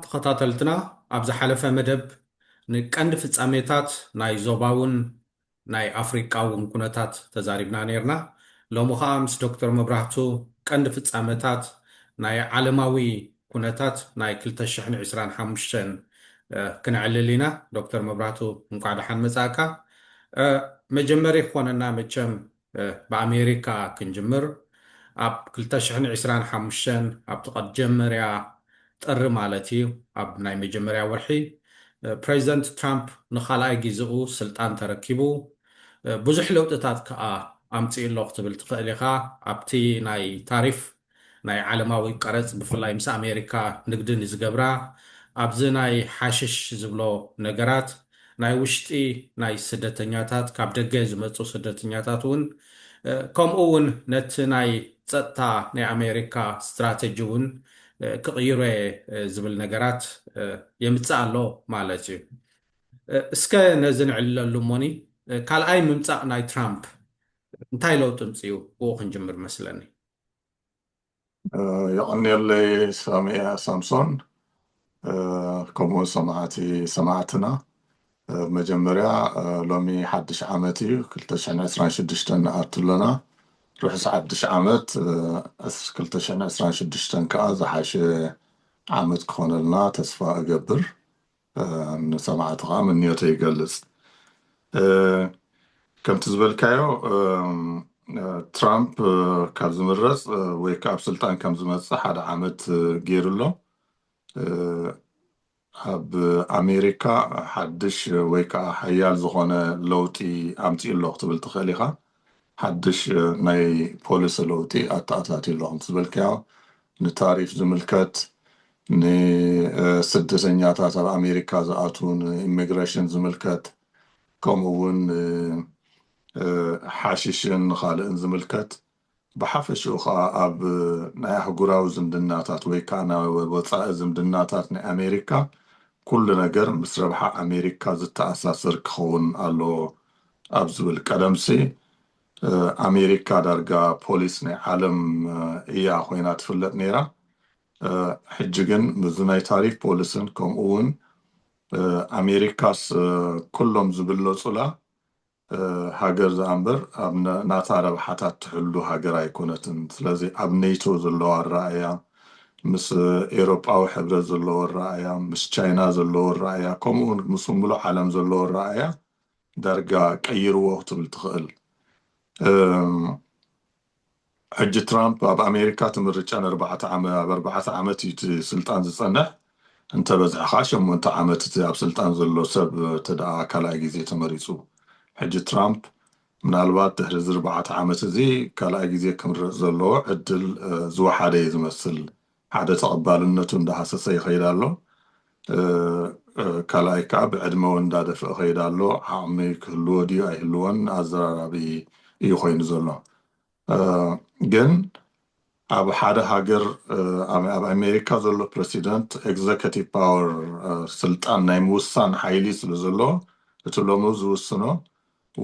ተኸታተልትና፣ ኣብ ዝሓለፈ መደብ ንቀንዲ ፍጻሜታት ናይ ዞባውን ናይ ኣፍሪቃውን ኩነታት ተዛሪብና ነይርና። ሎሚ ኸኣ ምስ ዶክተር መብራህቱ ቀንዲ ፍጻመታት ናይ ዓለማዊ ኩነታት ናይ ክልተ ሽሕን ዕስራን ሓሙሽተን፣ እ፣ ክነዕልል ኢና። ዶክተር መብራህቱ፣ እንቋዕ ደሓን መጻእካ። እ፣ መጀመሪ ክኾነና መቸም፣ እ፣ ብኣሜሪካ ክንጅምር። ኣብ ክልተ ሽሕን ዕስራን ሓሙሽተን ኣብቲ ቀጀመርያ ጥሪ ማለት እዩ፣ ኣብ ናይ መጀመርያ ወርሒ፣ እ፣ ፕሬዚደንት ትራምፕ ንኻልኣይ ግዜኡ ስልጣን ተረኪቡ። እ፣ ብዙሕ ለውጥታት ከኣ ኣምጺኡ ኣሎ ክትብል ትኽእል ኢኻ። ኣብቲ ናይ ታሪፍ፣ ናይ ዓለማዊ ቀረጽ፣ ብፍላይ ምስ ኣሜሪካ ንግዲ ንዝገብራ፣ ኣብዚ ናይ ሓሽሽ ዝብሎ ነገራት፣ ናይ ውሽጢ ናይ ስደተኛታት፣ ካብ ደገ ዝመጹ ስደተኛታት እውን፣ እ፣ ከምኡ እውን ነቲ ናይ ጸጥታ ናይ ኣሜሪካ ስትራተጂ እውን፣ እ፣ ክቕይሮ እየ፣ እ፣ ዝብል ነገራት፣ እ፣ የምጽእ ኣሎ ማለት እዩ። እ፣ እስከ ነዚ ንዕልለሉ እሞኒ፣ እ፣ ካልኣይ ምምጻእ ናይ ትራምፕ እንታይ ለውጢ ምጽኡ? ብኡ ክንጅምር መስለኒ። እ፣ የቐንየለይ ሳሚ-፣ ሳምሶን፣ እ፣ ከምኡ ሰማዕቲ፣ ሰማዕትና። እ፣ መጀመርያ፣ እ፣ ሎሚ ሓድሽ ዓመት እዩ፣ ክልተ ሽሕን ዕስራን ሽዱሽተን ንኣቱ ኣለና። ርሑስ ሓድሽ ዓመት፣ እ፣ ዕስ-፣ ክልተ ሽሕን ዕስራን ሽዱሽተን ከኣ ዝሓሸ ዓመት ክኾነልና ተስፋ እገብር። እ፣ ንሰማዕቲ ከኣ ምንዮተይ ይገልጽ። እ፣ ከምቲ ዝበልካዮ፣ እ፣ እ፣ ትራምፕ፣ እ፣ ካብ ዝምረጽ፣ እ፣ ወይ ከኣ ኣብ ስልጣን ከም ዝመጽእ ሓደ ዓመት፣ እ፣ ገይሩ ኣሎ። እ፣ ኣብ ኣሜሪካ ሓድሽ ወይ ከኣ ሓያል ዝኾነ ለውጢ ኣምጺኡ ኣሎ ክትብል ትኽእል ኢኻ። ሓድሽ፣ እ፣ ናይ ፖሊሲ ለውጢ ኣተኣታትዩ ኣሎ። ከምቲ ዝበልካዮ፣ ንታሪፍ ዝምልከት፣ ን፣ እ፣ ስደተኛታት ኣብ ኣሜሪካ ዝኣትዉ ንኢሚግሬሽን ዝምልከት፣ ከምኡ እውን፣ እ፣ እ፣ ሓሽሽን ንኻልእን ዝምልከት፣ ብሓፈሽኡ ኸኣ ኣብ ናይ ኣህጉራዊ ዝምድናታት ወይ ከኣ ናይ ወጻኢ ዝምድናታት ናይ ኣሜሪካ፣ ኩሉ ነገር ምስ ረብሓ ኣሜሪካ ዝተኣሳሰር ክኸውን ኣለዎ ኣብ ዝብል። ቀደምሲ፣ እ፣ ኣሜሪካ ዳርጋ ፖሊስ ናይ ዓለም፣ እ፣ እያ ኮይና ትፍለጥ ነይራ። እ፣ ሕጂ ግን ምስዚ ናይ ታሪፍ ፖሊስን ከምኡ እውን፣ እ፣ ኣሜሪካስ፣ እ፣ ኩሎም ዝብለጹላ፣ እ፣ ሃገር ዝኣ እምበር ኣብ ነ-፣ ናታ ረብሓታት ትሕሉ ሃገር ኣይኮነትን። ስለዚ ኣብ ኔቶ ዘለዎ ኣረኣእያ፣ ምስ ኤውሮጳዊ ሕብረት ዘለዎ ኣረኣእያ፣ ምስ ቻይና ዘለዎ ኣረኣእያ፣ ከምኡ እውን ምስ ሙሉእ ዓለም ዘለዎ ኣረኣእያ ዳርጋ ቀይርዎ ክትብል ትኽእል። እም፣ ሕጂ ትራምፕ ኣብ ኣሜሪካ እቲ ምርጫ ንኣርባዕተ ዓመ-፣ ኣብ ኣርባዕተ ዓመት እዩ እቲ ስልጣን ዝጸንሕ። እንተበዝሐ ኸዓ ሸሞንተ ዓመት እቲ ኣብ ስልጣን ዘሎ ሰብ እንተ ደኣ ካልኣይ ግዜ ተመሪጹ። ሕጂ ትራምፕ ምናልባት ድሕሪ እዚ ኣርባዕተ ዓመት እዚ ካልኣይ ግዜ ክምረጽ ዘለዎ ዕድል፣ እ፣ ዝወሓደ እዩ ዝመስል። ሓደ ተቐባልነቱ እንዳሃሰሰ ይኸይድ ኣሎ። እ፣ እ፣ ካልኣይ ከኣ ብዕድመ እውን እንዳደፍአ ይኸይድ ኣሎ። ዓቕሚ ክህልዎ ድዩ ኣይህልዎን ኣዘራራቢ እዩ ኮይኑ ዘሎ። እ፣ ግን ኣብ ሓደ ሃገር፣ እ፣ ኣብ፣ ኣብ ኣሜሪካ ዘሎ ፕረሲደንት ኤግዘከቲቭ ፓወር፣ እ፣ ስልጣን ናይ ምውሳን ሓይሊ ስለ ዘለዎ፣ እቲ ሎሚ ዝውስኖ፣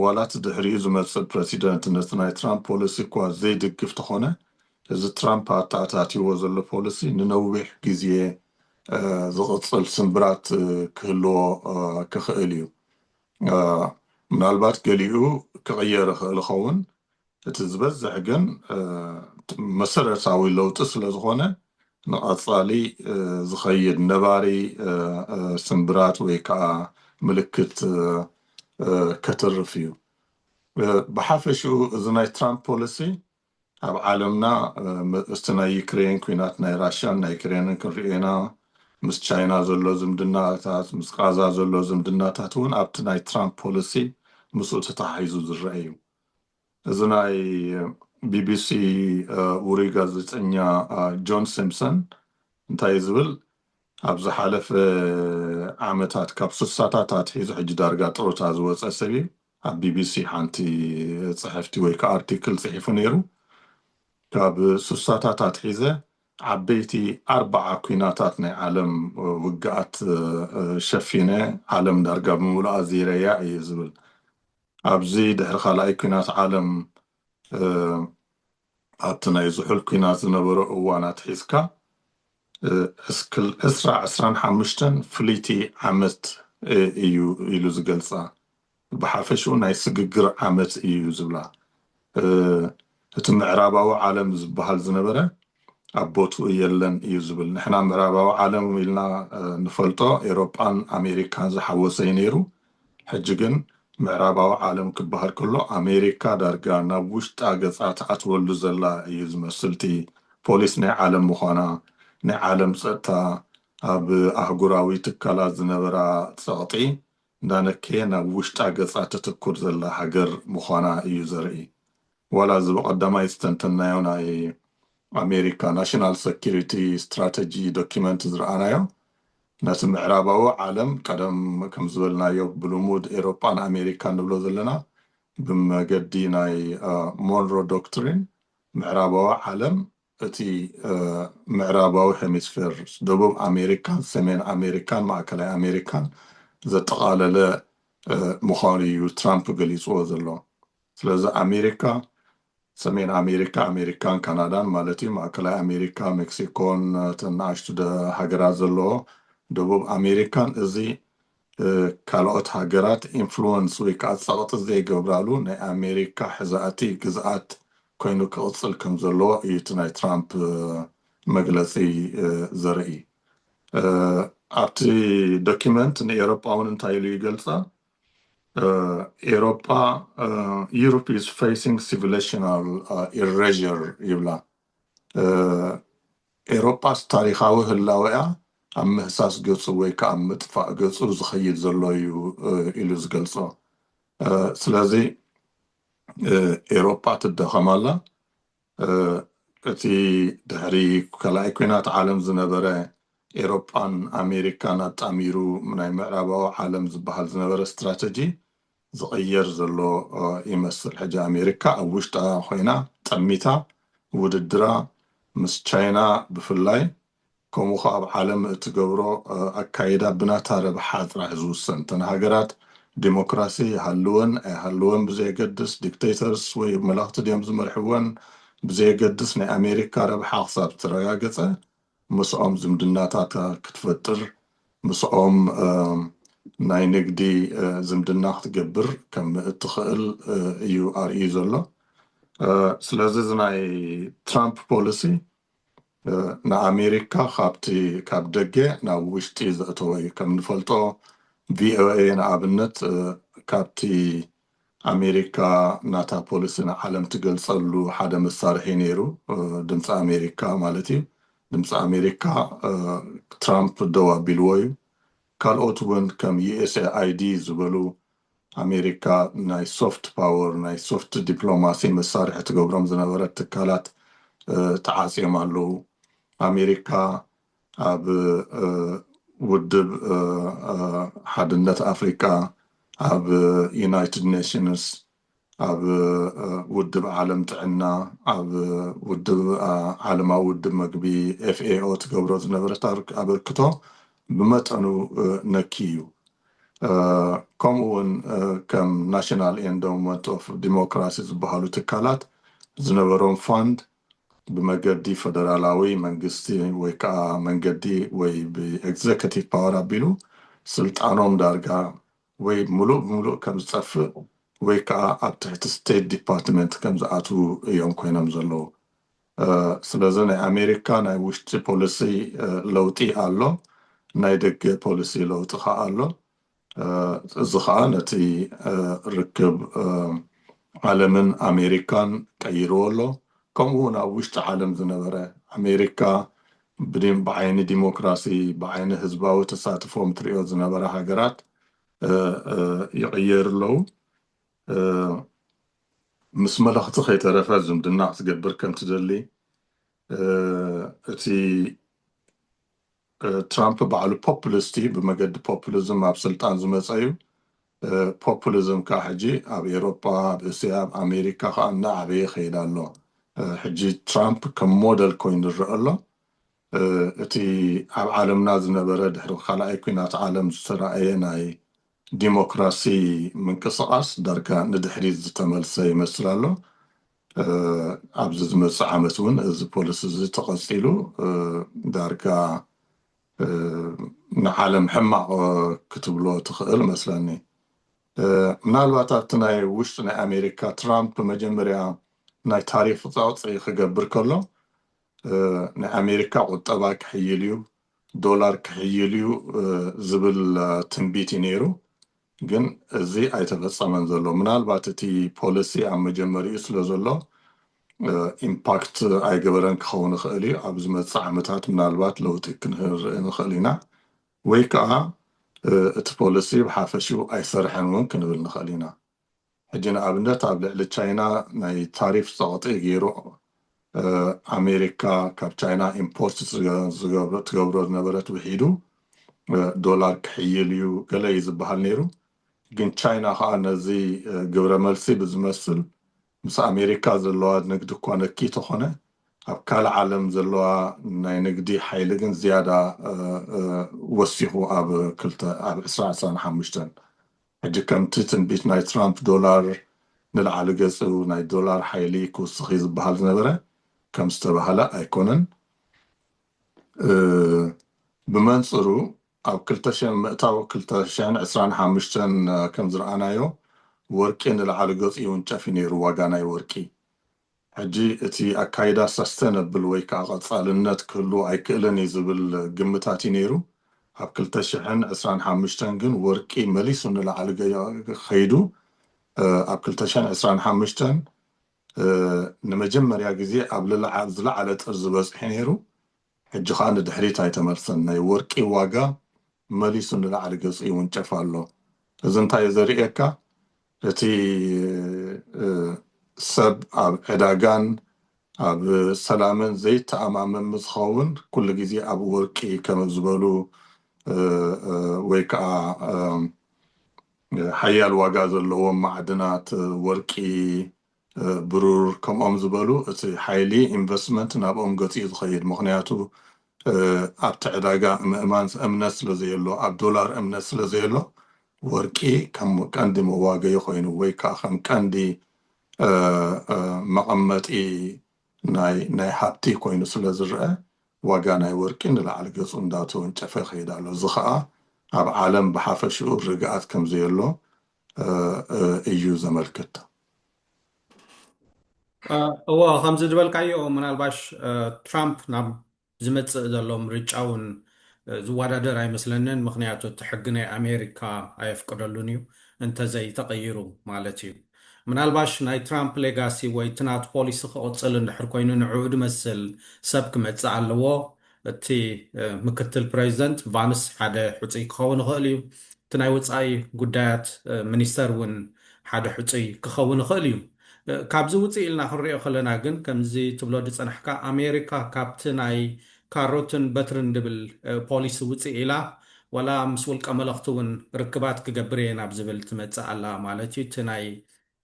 ዋላ እቲ ድሕሪኡ ዝመጽእ ፕረሲደንት ነቲ ናይ ትራምፕ ፖሊሲ እኳ ዘይድግፍ ተኾነ፣ እዚ ትራምፕ ኣተኣታትይዎ ዘሎ ፖሊሲ ንነዊሕ ግዜ፣ እ፣ ዝቕጽል ስምብራት፣ እ፣ ክህልዎ፣ እ፣ ክኽእል እዩ። እ፣ ምናልባት ገሊኡ ክቕየር ይኽእል ይኸውን። እቲ ዝበዝሕ ግን፣ እ፣ መሰረታዊ ለውጢ ስለ ዝኾነ፣ ንቐጻሊ፣ እ፣ ዝኸይድ ነባሪ፣ እ፣ እ፣ ስምብራት ወይ ከኣ ምልክት፣ እ፣ እ፣ ከትርፍ እዩ። እ፣ ብሓፈሽኡ እዚ ናይ ትራምፕ ፖሊሲ ኣብ ዓለምና፣ እ፣ ም-፣ እስቲ ናይ ዩክሬን ኲናት፣ ናይ ራሽያን ናይ ዩክሬንን ክንሪኦ ኢና። ምስ ቻይና ዘሎ ዝምድናታት፣ ምስ ቃዛ ዘሎ ዝምድናታት እውን ኣብቲ ናይ ትራምፕ ፖሊሲ ምስኡ ተተሓሒዙ ዝረአ እዩ። እዚ ናይ ቢቢሲ፣ እ፣ ውሩይ ጋዜጠኛ፣ እ፣ ጆን ሲምፕሰን እንታይ ዝብል፣ ኣብ ዝሓለፈ ዓመታት ካብ ስሳታት ኣትሒዙ ሕጂ ዳርጋ ጥሮታ ዝወጸ ሰብ እዩ። ኣብ ቢቢሲ ሓንቲ ጽሕፍቲ ወይ ከኣ ኣርቲክል ጽሒፉ ነይሩ። ካብ ስሳታት ኣትሒዘ ዓበይቲ ኣርባዓ ኲናታት ናይ ዓለም ውግኣት፣ እ፣ ሸፊነ፣ ዓለም ዳርጋ ብምሉኣ ዚረያ እየ ዝብል። ኣብዚ ድሕሪ ካልኣይ ኲናት ዓለም፣ እ፣ ኣብቲ ናይ ዝሑል ኲናት ዝነበሮ እዋን ኣትሒዝካ፣ እስክል ዕስራ ዕስራን ሓሙሽተን ፍልይቲ ዓመት እዩ ኢሉ ዝገልጻ። ብሓፈሽኡ ናይ ስግግር ዓመት እዩ ዝብላ። እቲ ምዕራባዊ ዓለም ዝበሃል ዝነበረ ኣብ ቦትኡ የለን እዩ ዝብል። ንሕና ምዕራባዊ ዓለም ኢልና ንፈልጦ ኤሮጳን ኣሜሪካን ዝሓወሰ እዩ ነይሩ። ሕጂ ግን ምዕራባዊ ዓለም ክበሃል ከሎ ኣሜሪካ ዳርጋ ናብ ውሽጣ ገጻ ትኣትወሉ ዘላ እዩ ዝመስል። እቲ ፖሊስ ናይ ዓለም ምዃና፣ ናይ ዓለም ጸጥታ፣ ኣብ ኣህጉራዊ ትካላት ዝነበራ ጸቕጢ እንዳነከየ ናብ ውሽጣ ገጻ ተተኩር ዘላ ሃገር ምዃና እዩ ዘርኢ። ዋላ እዚ ብቐዳማይ ዝተንተናዮ ናይ ኣሜሪካ ናሽናል ሰኪሪቲ ስትራተጂ ዶኪመንት ዝረኣናዮ ነቲ ምዕራባዊ ዓለም ቀደም ከም ዝበልናዮ ብልሙድ ኤሮጳን ኣሜሪካን ንብሎ ዘለና ብመገዲ ናይ ሞንሮ ዶክትሪን ምዕራባዊ ዓለም እቲ ምዕራባዊ ሄሚስፌር ደቡብ ኣሜሪካን ሰሜን ኣሜሪካን ማእከላይ ኣሜሪካን ዘጠቓለለ ምዃኑ እዩ ትራምፕ ገሊፅዎ ዘሎ። ስለዚ ኣሜሪካ ሰሜን ኣሜሪካ ኣሜሪካን ካናዳን ማለት እዩ፣ ማእከላይ ኣሜሪካ ሜክሲኮን ተናኣሽቱ ሃገራት ዘለዎ ደቡብ ኣሜሪካን እዚ ካልኦት ሃገራት ኢንፍሉወንስ ወይ ከዓ ጸቕጢ ዘይገብራሉ ናይ ኣሜሪካ ሕዛእቲ ግዝኣት ኮይኑ ክቕጽል ከም ዘለዎ እዩ እቲ ናይ ትራምፕ መግለጺ ዘርኢ። ኣብቲ ዶኪመንት ንኤሮጳ እውን እንታይ ኢሉ ይገልጻ? ኤሮጳ Europe is facing civilizational erasure ይብላ። ኤሮጳስ ታሪኻዊ ህላወያ ኣብ ምህሳስ ገጹ ወይ ከዓ ኣብ ምጥፋእ ገጹ ዝኸይድ ዘሎ እዩ ኢሉ ዝገልጾ። ስለዚ ኤሮጳ ትዳኸም ኣላ። እቲ ድሕሪ ካልኣይ ኲናት ዓለም ዝነበረ ኤሮጳን ኣሜሪካን ኣጣሚሩ ናይ ምዕራባዊ ዓለም ዝበሃል ዝነበረ ስትራተጂ ዝቕየር ዘሎ ይመስል። ሕጂ ኣሜሪካ ኣብ ውሽጣ ኮይና ጠሚታ ውድድራ ምስ ቻይና ብፍላይ ከምኡ ከዓ ኣብ ዓለም እትገብሮ ኣካይዳ ብናታ ረብሓ ጥራሕ ዝውሰን። እተን ሃገራት ዲሞክራሲ ይሃልወን ኣይሃልወን ብዘየገድስ፣ ዲክቴተርስ ወይ መለኽቲ ድዮም ዝመርሕወን ብዘየገድስ ናይ ኣሜሪካ ረብሓ ክሳብ ዝተረጋገጸ ምስኦም ዝምድናታታ ክትፈጥር ምስኦም ናይ ንግዲ ዝምድና ክትገብር ከም እትኽእል እዩ ኣርእዩ ዘሎ። ስለዚ እዚ ናይ ትራምፕ ፖሊሲ ንኣሜሪካ ካብቲ ካብ ደገ ናብ ውሽጢ ዘእተወ እዩ። ከም ንፈልጦ ቪኦኤ ንኣብነት ካብቲ ኣሜሪካ ናታ ፖሊሲ ንዓለም ትገልጸሉ ሓደ መሳርሒ ነይሩ፣ ድምፂ ኣሜሪካ ማለት እዩ። ድምፂ ኣሜሪካ ትራምፕ ደው ኣቢልዎ እዩ። ካልኦት እውን ከም ዩኤስኤኣይዲ ዝበሉ ኣሜሪካ ናይ ሶፍት ፓወር ናይ ሶፍት ዲፕሎማሲ መሳርሒ ትገብሮም ዝነበረት ትካላት ተዓፅዮም ኣለዉ። ኣሜሪካ ኣብ ውድብ ሓድነት ኣፍሪካ፣ ኣብ ዩናይትድ ኔሽንስ፣ ኣብ ውድብ ዓለም ጥዕና፣ ኣብ ውድብ ዓለማዊ ውድብ መግቢ ኤፍኤኦ ትገብሮ ዝነበረት ኣበርክቶ ብመጠኑ ነኪ እዩ። ከምኡ እውን ከም ናሽናል ኤንዶመንት ኦፍ ዲሞክራሲ ዝበሃሉ ትካላት ዝነበሮም ፋንድ ብመገዲ ፈደራላዊ መንግስቲ ወይ ከዓ መንገዲ ወይ ብኤግዘኪቲቭ ፓወር ኣቢሉ ስልጣኖም ዳርጋ ወይ ሙሉእ ብሙሉእ ከም ዝጠፍእ ወይ ከዓ ኣብ ትሕቲ ስቴት ዲፓርትመንት ከም ዝኣትዉ እዮም ኮይኖም ዘለዉ። ስለዚ ናይ ኣሜሪካ ናይ ውሽጢ ፖሊሲ ለውጢ ኣሎ፣ ናይ ደገ ፖሊሲ ለውጢ ከዓ ኣሎ። እዚ ከዓ ነቲ ርክብ ዓለምን ኣሜሪካን ቀይርዎ ኣሎ። ከምኡ እውን ኣብ ውሽጢ ዓለም ዝነበረ ኣሜሪካ ብዓይኒ ዲሞክራሲ ብዓይኒ ህዝባዊ ተሳትፎም ትሪኦ ዝነበረ ሃገራት ይቕየር ኣለዉ። ምስ መለኽቲ ከይተረፈ ዝምድና ክትገብር ከም ትደሊ እቲ ትራምፕ ባዕሉ ፖፑሊስት እዩ። ብመገዲ ፖፑሊዝም ኣብ ስልጣን ዝመፀ እዩ። ፖፑሊዝም ከዓ ሕጂ ኣብ ኤሮጳ፣ ኣብ እስያ፣ ኣብ ኣሜሪካ ከዓ እናዓበየ ይኸይድ ኣሎ። ሕጂ ትራምፕ ከም ሞደል ኮይኑ ይረአ ኣሎ። እቲ ኣብ ዓለምና ዝነበረ ድሕሪ ካልኣይ ኲናት ዓለም ዝተረኣየ ናይ ዲሞክራሲ ምንቅስቓስ ዳርጋ ንድሕሪት ዝተመልሰ ይመስል ኣሎ። ኣብዚ ዝመፅእ ዓመት እውን እዚ ፖሊሲ እዚ ተቐፂሉ ዳርጋ ንዓለም ሕማቕ ክትብሎ ትኽእል መስለኒ። ምናልባት ኣብቲ ናይ ውሽጢ ናይ ኣሜሪካ ትራምፕ መጀመርያ ናይ ታሪፍ ፃውፂ ክገብር ከሎ ናይ ኣሜሪካ ቁጠባ ክሕይል እዩ፣ ዶላር ክሕይል እዩ ዝብል ትንቢት እዩ ነይሩ። ግን እዚ ኣይተፈፀመን ዘሎ። ምናልባት እቲ ፖሊሲ ኣብ መጀመሪኡ ስለ ዘሎ ኢምፓክት ኣይገበረን ክኸውን ይኽእል እዩ። ኣብ ዝመፅእ ዓመታት ምናልባት ለውጢ ክንርኢ ንኽእል ኢና፣ ወይ ከዓ እቲ ፖሊሲ ብሓፈሽኡ ኣይሰርሐን እውን ክንብል ንኽእል ኢና። ሕጂ ንኣብነት ኣብ ልዕሊ ቻይና ናይ ታሪፍ ፀቕጢ ገይሩ ኣሜሪካ ካብ ቻይና ኢምፖርት ትገብሮ ዝነበረት ውሒዱ ዶላር ክሕይል እዩ ገለ እዩ ዝበሃል ነይሩ። ግን ቻይና ከዓ ነዚ ግብረ መልሲ ብዝመስል ምስ ኣሜሪካ ዘለዋ ንግዲ እኳ ነኪ ተኾነ ኣብ ካልእ ዓለም ዘለዋ ናይ ንግዲ ሓይሊ ግን ዝያዳ ወሲኹ ኣብ ክልተ ኣብ ዕስራ ዕስራን ሓሙሽተን ሕጂ ከምቲ ትንቢት ናይ ትራምፕ ዶላር ንላዕሊ ገፁ ናይ ዶላር ሓይሊ ክውስኽ እዩ ዝበሃል ዝነበረ ከም ዝተባህለ ኣይኮነን። ብመንፅሩ ኣብ ክልተ ሽሕን ምእታው ክልተ ሽሕን ዕስራን ሓሙሽተን ከም ዝረኣናዮ ወርቂ ንላዕሊ ገፁ ይውንጨፍ እዩ ነይሩ ዋጋ ናይ ወርቂ። ሕጂ እቲ ኣካይዳ ሰስተነብል ወይ ከዓ ቀፃልነት ክህሉ ኣይክእልን እዩ ዝብል ግምታት እዩ ነይሩ። ኣብ ክልተ ሽሕን ዕስራን ሓሙሽተን ግን ወርቂ መሊሱ ንላዕሊ ከይዱ ኣብ ክልተ ሽሕን ዕስራን ሓሙሽተን ንመጀመርያ ግዜ ኣብ ዝለዓለ ጥርዚ በፂሑ ነይሩ። ሕጂ ከዓ ንድሕሪት ኣይተመልሰን። ናይ ወርቂ ዋጋ መሊሱ ንላዕሊ ገፁ ይውንጨፍ ኣሎ። እዚ እንታይ እዩ ዘርእየካ? እቲ ሰብ ኣብ ዕዳጋን ኣብ ሰላምን ዘይተኣማመን ምስ ዝኸውን ኩሉ ግዜ ኣብ ወርቂ ከም ዝበሉ ወይ ከዓ ሓያል ዋጋ ዘለዎም ማዕድናት ወርቂ፣ ብሩር ከምኦም ዝበሉ እቲ ሓይሊ ኢንቨስትመንት ናብኦም ገፂኡ ዝኸይድ። ምክንያቱ ኣብቲ ዕዳጋ ምእማን እምነት ስለ ዘየሎ፣ ኣብ ዶላር እምነት ስለ ዘየሎ ወርቂ ከም ቀንዲ መዋገዩ ኮይኑ ወይ ከዓ ከም ቀንዲ መቐመጢ ናይ ሃብቲ ኮይኑ ስለ ዝረአ ዋጋ ናይ ወርቂ ንላዕሊ ገፁ እንዳተወንጨፈ ይኸይድ ኣሎ። እዚ ከዓ ኣብ ዓለም ብሓፈሽኡ ርግኣት ከም ዘየሎ እዩ ዘመልክት። እዎ፣ ከምዚ ዝበልካዮ ምናልባሽ ትራምፕ ናብ ዝመፅእ ዘሎ ምርጫ እውን ዝወዳደር ኣይመስለንን። ምክንያቱ እቲ ሕጊ ናይ ኣሜሪካ ኣየፍቅደሉን እዩ እንተዘይተቐይሩ ማለት እዩ። ምናልባሽ ናይ ትራምፕ ሌጋሲ ወይ እቲ ናቱ ፖሊሲ ክቕፅል እንድሕር ኮይኑ ንዕኡ ዝመስል ሰብ ክመፅእ ኣለዎ። እቲ ምክትል ፕሬዚደንት ቫንስ ሓደ ሕፁይ ክኸውን ይኽእል እዩ። እቲ ናይ ወፃኢ ጉዳያት ሚኒስተር እውን ሓደ ሕፁይ ክኸውን ይኽእል እዩ። ካብዚ ውፅእ ኢልና ክንሪኦ ከለና ግን ከምዚ ትብሎ ዝፀናሕካ ኣሜሪካ ካብቲ ናይ ካሮትን በትርን ድብል ፖሊሲ ውፅእ ኢላ ዋላ ምስ ውልቀ መለኽቲ እውን ርክባት ክገብር እየ ናብ ዝብል ትመፅእ ኣላ ማለት እዩ። እቲ ናይ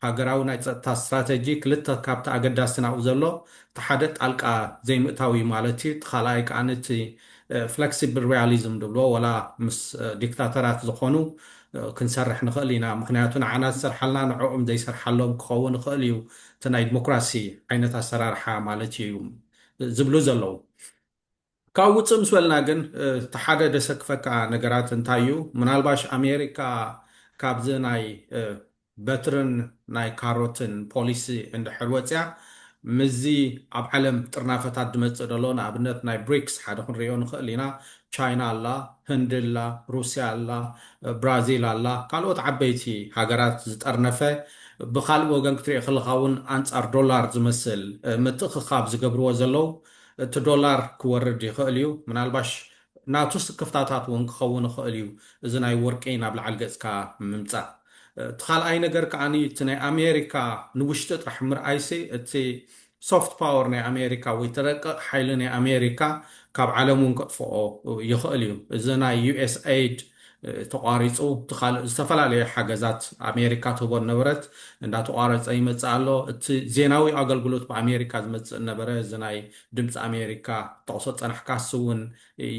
ሃገራዊ ናይ ፀጥታ ስትራተጂ ክልተ ካብቲ ኣገዳሲ ናብኡ ዘሎ እቲ ሓደ ጣልቃ ዘይምእታው እዩ ማለት እዩ። እቲ ካልኣይ ከዓ እቲ ፍለክሲብል ሪያሊዝም ድብሎ ዋላ ምስ ዲክታተራት ዝኾኑ ክንሰርሕ ንኽእል ኢና፣ ምክንያቱ ንዓና ዝሰርሓልና ንዕኦም ዘይሰርሓሎም ክኸውን ይኽእል እዩ፣ እቲ ናይ ዲሞክራሲ ዓይነት ኣሰራርሓ ማለት እዩ ዝብሉ ዘለዉ። ካብ ውፅእ ምስ በልና ግን እቲ ሓደ ደሰክፈካ ነገራት እንታይ እዩ? ምናልባሽ ኣሜሪካ ካብዚ ናይ በትርን ናይ ካሮትን ፖሊሲ እንድሕር ወፅያ ምስዚ ኣብ ዓለም ጥርናፈታት ዝመፅእ ዘሎ ንኣብነት ናይ ብሪክስ ሓደ ክንሪኦ ንኽእል ኢና። ቻይና ኣላ፣ ህንዲ ኣላ፣ ሩስያ ኣላ፣ ብራዚል ኣላ፣ ካልኦት ዓበይቲ ሃገራት ዝጠርነፈ ብካልእ ወገን ክትሪኦ ከለካ እውን ኣንፃር ዶላር ዝመስል ምትእኽኻብ ዝገብርዎ ዘለዉ እቲ ዶላር ክወርድ ይኽእል እዩ። ምናልባሽ ናቱ ስክፍታታት እውን ክኸውን ይኽእል እዩ። እዚ ናይ ወርቂ ናብ ላዕሊ ገፅካ ምምፃእ እቲ ካልኣይ ነገር ከዓ እቲ ናይ ኣሜሪካ ንውሽጢ ጥራሕ ምርኣይሲ እቲ ሶፍት ፓወር ናይ ኣሜሪካ ወይ ተረቀቕ ሓይሊ ናይ ኣሜሪካ ካብ ዓለም እውን ከጥፍኦ ይኽእል እዩ። እዚ ናይ ዩኤስ ኤድ ተቋሪፁ እቲ ካልእ ዝተፈላለዩ ሓገዛት ኣሜሪካ ትህቦ ነበረት እንዳተቋረፀ ይመፅእ ኣሎ። እቲ ዜናዊ ኣገልግሎት ብኣሜሪካ ዝመፅእ ነበረ እዚ ናይ ድምፂ ኣሜሪካ ተቕሶ ፀናሕካስ እውን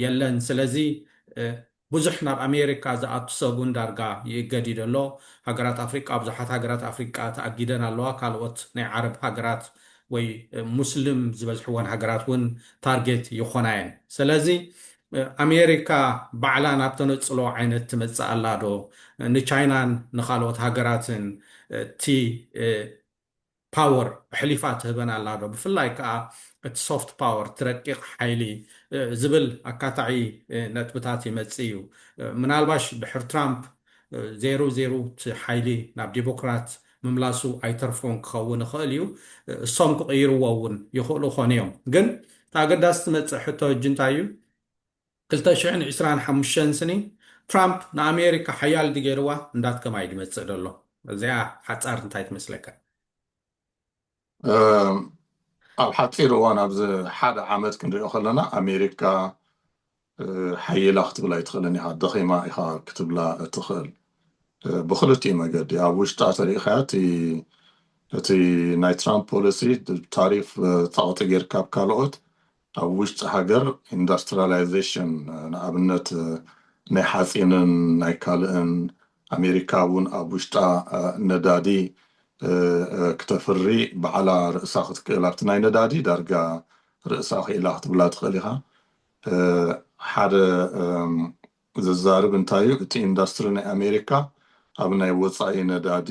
የለን። ስለዚ ብዙሕ ናብ ኣሜሪካ ዝኣቱ ሰብ እውን ዳርጋ ይእገድ እዩ ዘሎ። ሃገራት ኣፍሪቃ፣ ብዙሓት ሃገራት ኣፍሪቃ ተኣጊደን ኣለዋ። ካልኦት ናይ ዓረብ ሃገራት ወይ ሙስሊም ዝበዝሕወን ሃገራት እውን ታርጌት ይኾና እየን። ስለዚ ኣሜሪካ ባዕላ ናብ ተነጽሎ ዓይነት ትመጽእ ኣላ ዶ? ንቻይናን ንኻልኦት ሃገራትን እቲ ፓወር ኣሕሊፋ ትህበን ኣላ ዶ? ብፍላይ ከዓ እቲ ሶፍት ፓወር፣ እቲ ረቂቕ ሓይሊ ዝብል ኣካታዒ ነጥብታት ይመጽእ እዩ። ምናልባሽ ድሕር ትራምፕ ዜሮ ዜሮ እቲ ሓይሊ ናብ ዲሞክራት ምምላሱ ኣይተርፎን ክኸውን ይኽእል እዩ። እሶም ክቕይርዎ እውን ይኽእሉ ኾን እዮም። ግን እቲ ኣገዳሲ ትመጽእ ሕቶ ሕጂ እንታይ እዩ? ክልተ ሽሕን ዕስራን ሓሙሽተን ስኒ ትራምፕ ንኣሜሪካ ሓያል ድገይርዋ እንዳትከማይ ድመጽእ ደሎ። እዚኣ ሓጻር እንታይ ትመስለካ? ኣብ ሓፂር እዋን ኣብዚ ሓደ ዓመት ክንሪኦ ከለና ኣሜሪካ ሓይላ ክትብል ኣይትኽእልን ኢኻ። ደኺማ ኢኻ ክትብላ እትኽእል ብክልቲኡ መገዲ። ኣብ ውሽጣ ተሪኢኻያ እቲ ናይ ትራምፕ ፖሊሲ ታሪፍ ፀቕጢ ጌርካ ኣብ ካልኦት ኣብ ውሽጢ ሃገር ኢንዱስትሪያላይዜሽን ንኣብነት ናይ ሓፂንን ናይ ካልእን ኣሜሪካ እውን ኣብ ውሽጣ ነዳዲ ክተፍሪ ባዕላ ርእሳ ክትክእል ኣብቲ ናይ ነዳዲ ዳርጋ ርእሳ ክኢላ ክትብላ ትኽእል ኢኻ። ሓደ ዘዛርብ እንታይ እዩ፣ እቲ ኢንዱስትሪ ናይ ኣሜሪካ ኣብ ናይ ወፃኢ ነዳዲ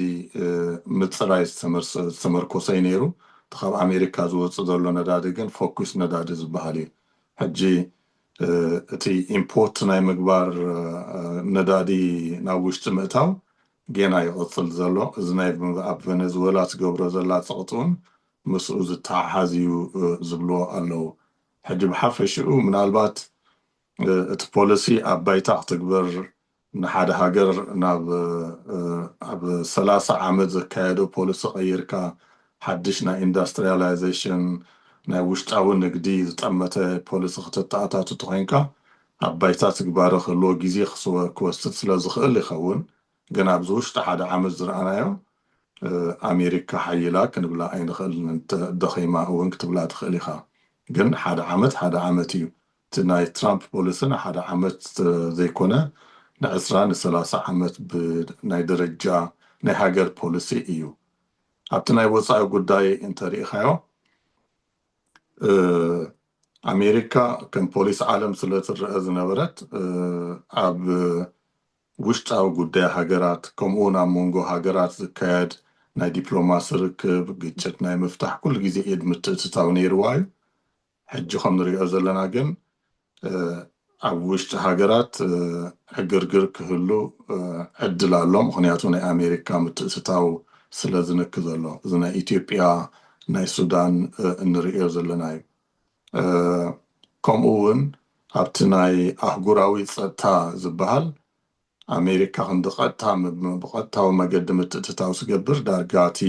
ምፅራይ ዝተመርኮሰ እዩ ነይሩ። እቲ ካብ ኣሜሪካ ዝወፅእ ዘሎ ነዳዲ ግን ፎኩስ ነዳዲ ዝበሃል እዩ። ሕጂ እቲ ኢምፖርት ናይ ምግባር ነዳዲ ናብ ውሽጢ ምእታው ጌና ይቕፅል ዘሎ። እዚ ናይ ኣብ ቨነዝወላ ትገብሮ ዘላ ፀቕጢ እውን ምስኡ ዝተሓሓዝ እዩ ዝብልዎ ኣለዉ። ሕጂ ብሓፈሽኡ ምናልባት እቲ ፖሊሲ ኣብ ባይታ ክትግበር ንሓደ ሃገር ናብ ኣብ ሰላሳ ዓመት ዘካየዶ ፖሊሲ ቀይርካ ሓድሽ ናይ ኢንዱስትሪያላይዜሽን ናይ ውሽጣዊ ንግዲ ዝጠመተ ፖሊሲ ከተተኣታቱ ተኮይንካ ኣብ ባይታ ትግባረ ክህልዎ ግዜ ክወስድ ስለ ዝኽእል ይኸውን። ግን ኣብዚ ውሽጢ ሓደ ዓመት ዝረኣናዮ ኣሜሪካ ሓይላ ክንብላ ኣይንኽእልን። ደኺማ እውን ክትብላ ትኽእል ኢኻ። ግን ሓደ ዓመት ሓደ ዓመት እዩ። እቲ ናይ ትራምፕ ፖሊሲ ንሓደ ዓመት ዘይኮነ ንዕስራ ንሰላሳ ዓመት ብናይ ደረጃ ናይ ሃገር ፖሊሲ እዩ። ኣብቲ ናይ ወፃኢ ጉዳይ እንተሪኢኻዮ ኣሜሪካ ከም ፖሊስ ዓለም ስለ ትረአ ዝነበረት ኣብ ውሽጣዊ ጉዳይ ሃገራት ከምኡ እውን ኣብ መንጎ ሃገራት ዝካየድ ናይ ዲፕሎማሲ ርክብ፣ ግጭት ናይ ምፍታሕ ኩሉ ግዜ ኢድ ምትእትታው ነይርዋ እዩ። ሕጂ ከም ንሪኦ ዘለና ግን ኣብ ውሽጢ ሃገራት ዕግርግር ክህሉ ዕድል ኣሎ። ምክንያቱ ናይ ኣሜሪካ ምትእትታው ስለ ዝንክ ዘሎ። እዚ ናይ ኢትዮጵያ ናይ ሱዳን እንሪኦ ዘለና እዩ። ከምኡ እውን ኣብቲ ናይ ኣህጉራዊ ፀጥታ ዝበሃል ኣሜሪካ ክንዲ ቀጥታ ብቀጥታዊ መገዲ ምትእትታው ዝገብር ዳርጋ እቲ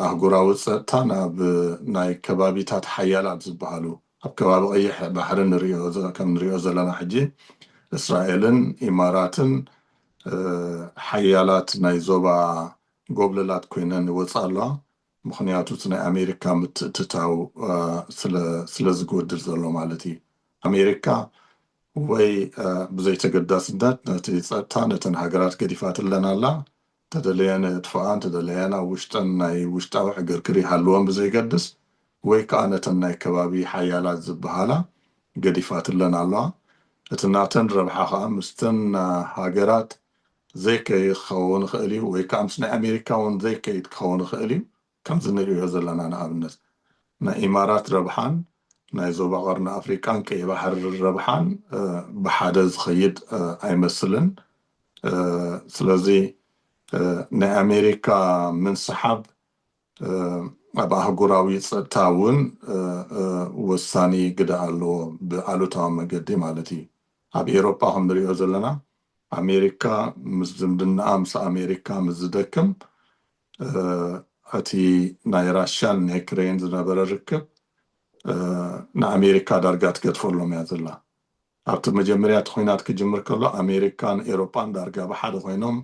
ኣህጉራዊ ፀጥታ ናብ ናይ ከባቢታት ሓያላት ዝበሃሉ ኣብ ከባቢ ቀይሕ ባሕሪ ከም ንሪኦ ዘለና ሕጂ እስራኤልን ኢማራትን ሓያላት ናይ ዞባ ጎብለላት ኮይነን ይወፃ ኣለዋ። ምክንያቱ እቲ ናይ ኣሜሪካ ምትእትታው ስለ ዝጎድል ዘሎ ማለት እዩ። ኣሜሪካ ወይ ብዘይተገዳስነት ነቲ ፀጥታ ነተን ሃገራት ገዲፋትለን ኣላ። ተደለየን እጥፍኣን ተደለየን ኣብ ውሽጠን ናይ ውሽጣዊ ዕግርግር ይሃልወን ብዘይገድስ ወይ ከዓ ነተን ናይ ከባቢ ሓያላት ዝበሃላ ገዲፋትለን ኣለዋ። እቲ ናተን ረብሓ ከዓ ምስተን ሃገራት ዘይከይድ ክኸውን ይኽእል እዩ ወይ ከዓ ምስ ናይ ኣሜሪካ እውን ዘይከይድ ክኸውን ይኽእል እዩ። ከምዚ ንሪኦ ዘለና ንኣብነት ናይ ኢማራት ረብሓን ናይ ዞባ ቀርኒ ኣፍሪቃን ቀይ ባሕሪ ረብሓን ብሓደ ዝኸይድ ኣይመስልን። ስለዚ ናይ ኣሜሪካ ምንስሓብ ኣብ ኣህጉራዊ ፀጥታ እውን ወሳኒ ግደ ኣለዎ ብኣሉታዊ መገዲ ማለት እዩ። ኣብ ኤሮጳ ከም ንሪኦ ዘለና ኣሜሪካ ምስ ዝምድናኣ ምስ ኣሜሪካ ምስ ዝደክም እቲ ናይ ራሽያን ናይ ክሬን ዝነበረ ርክብ ንኣሜሪካ ዳርጋ ትገድፈሎም እያ ዘላ። ኣብቲ መጀመርያ እቲ ኩናት ክጅምር ከሎ ኣሜሪካን ኤሮጳን ዳርጋ ብሓደ ኮይኖም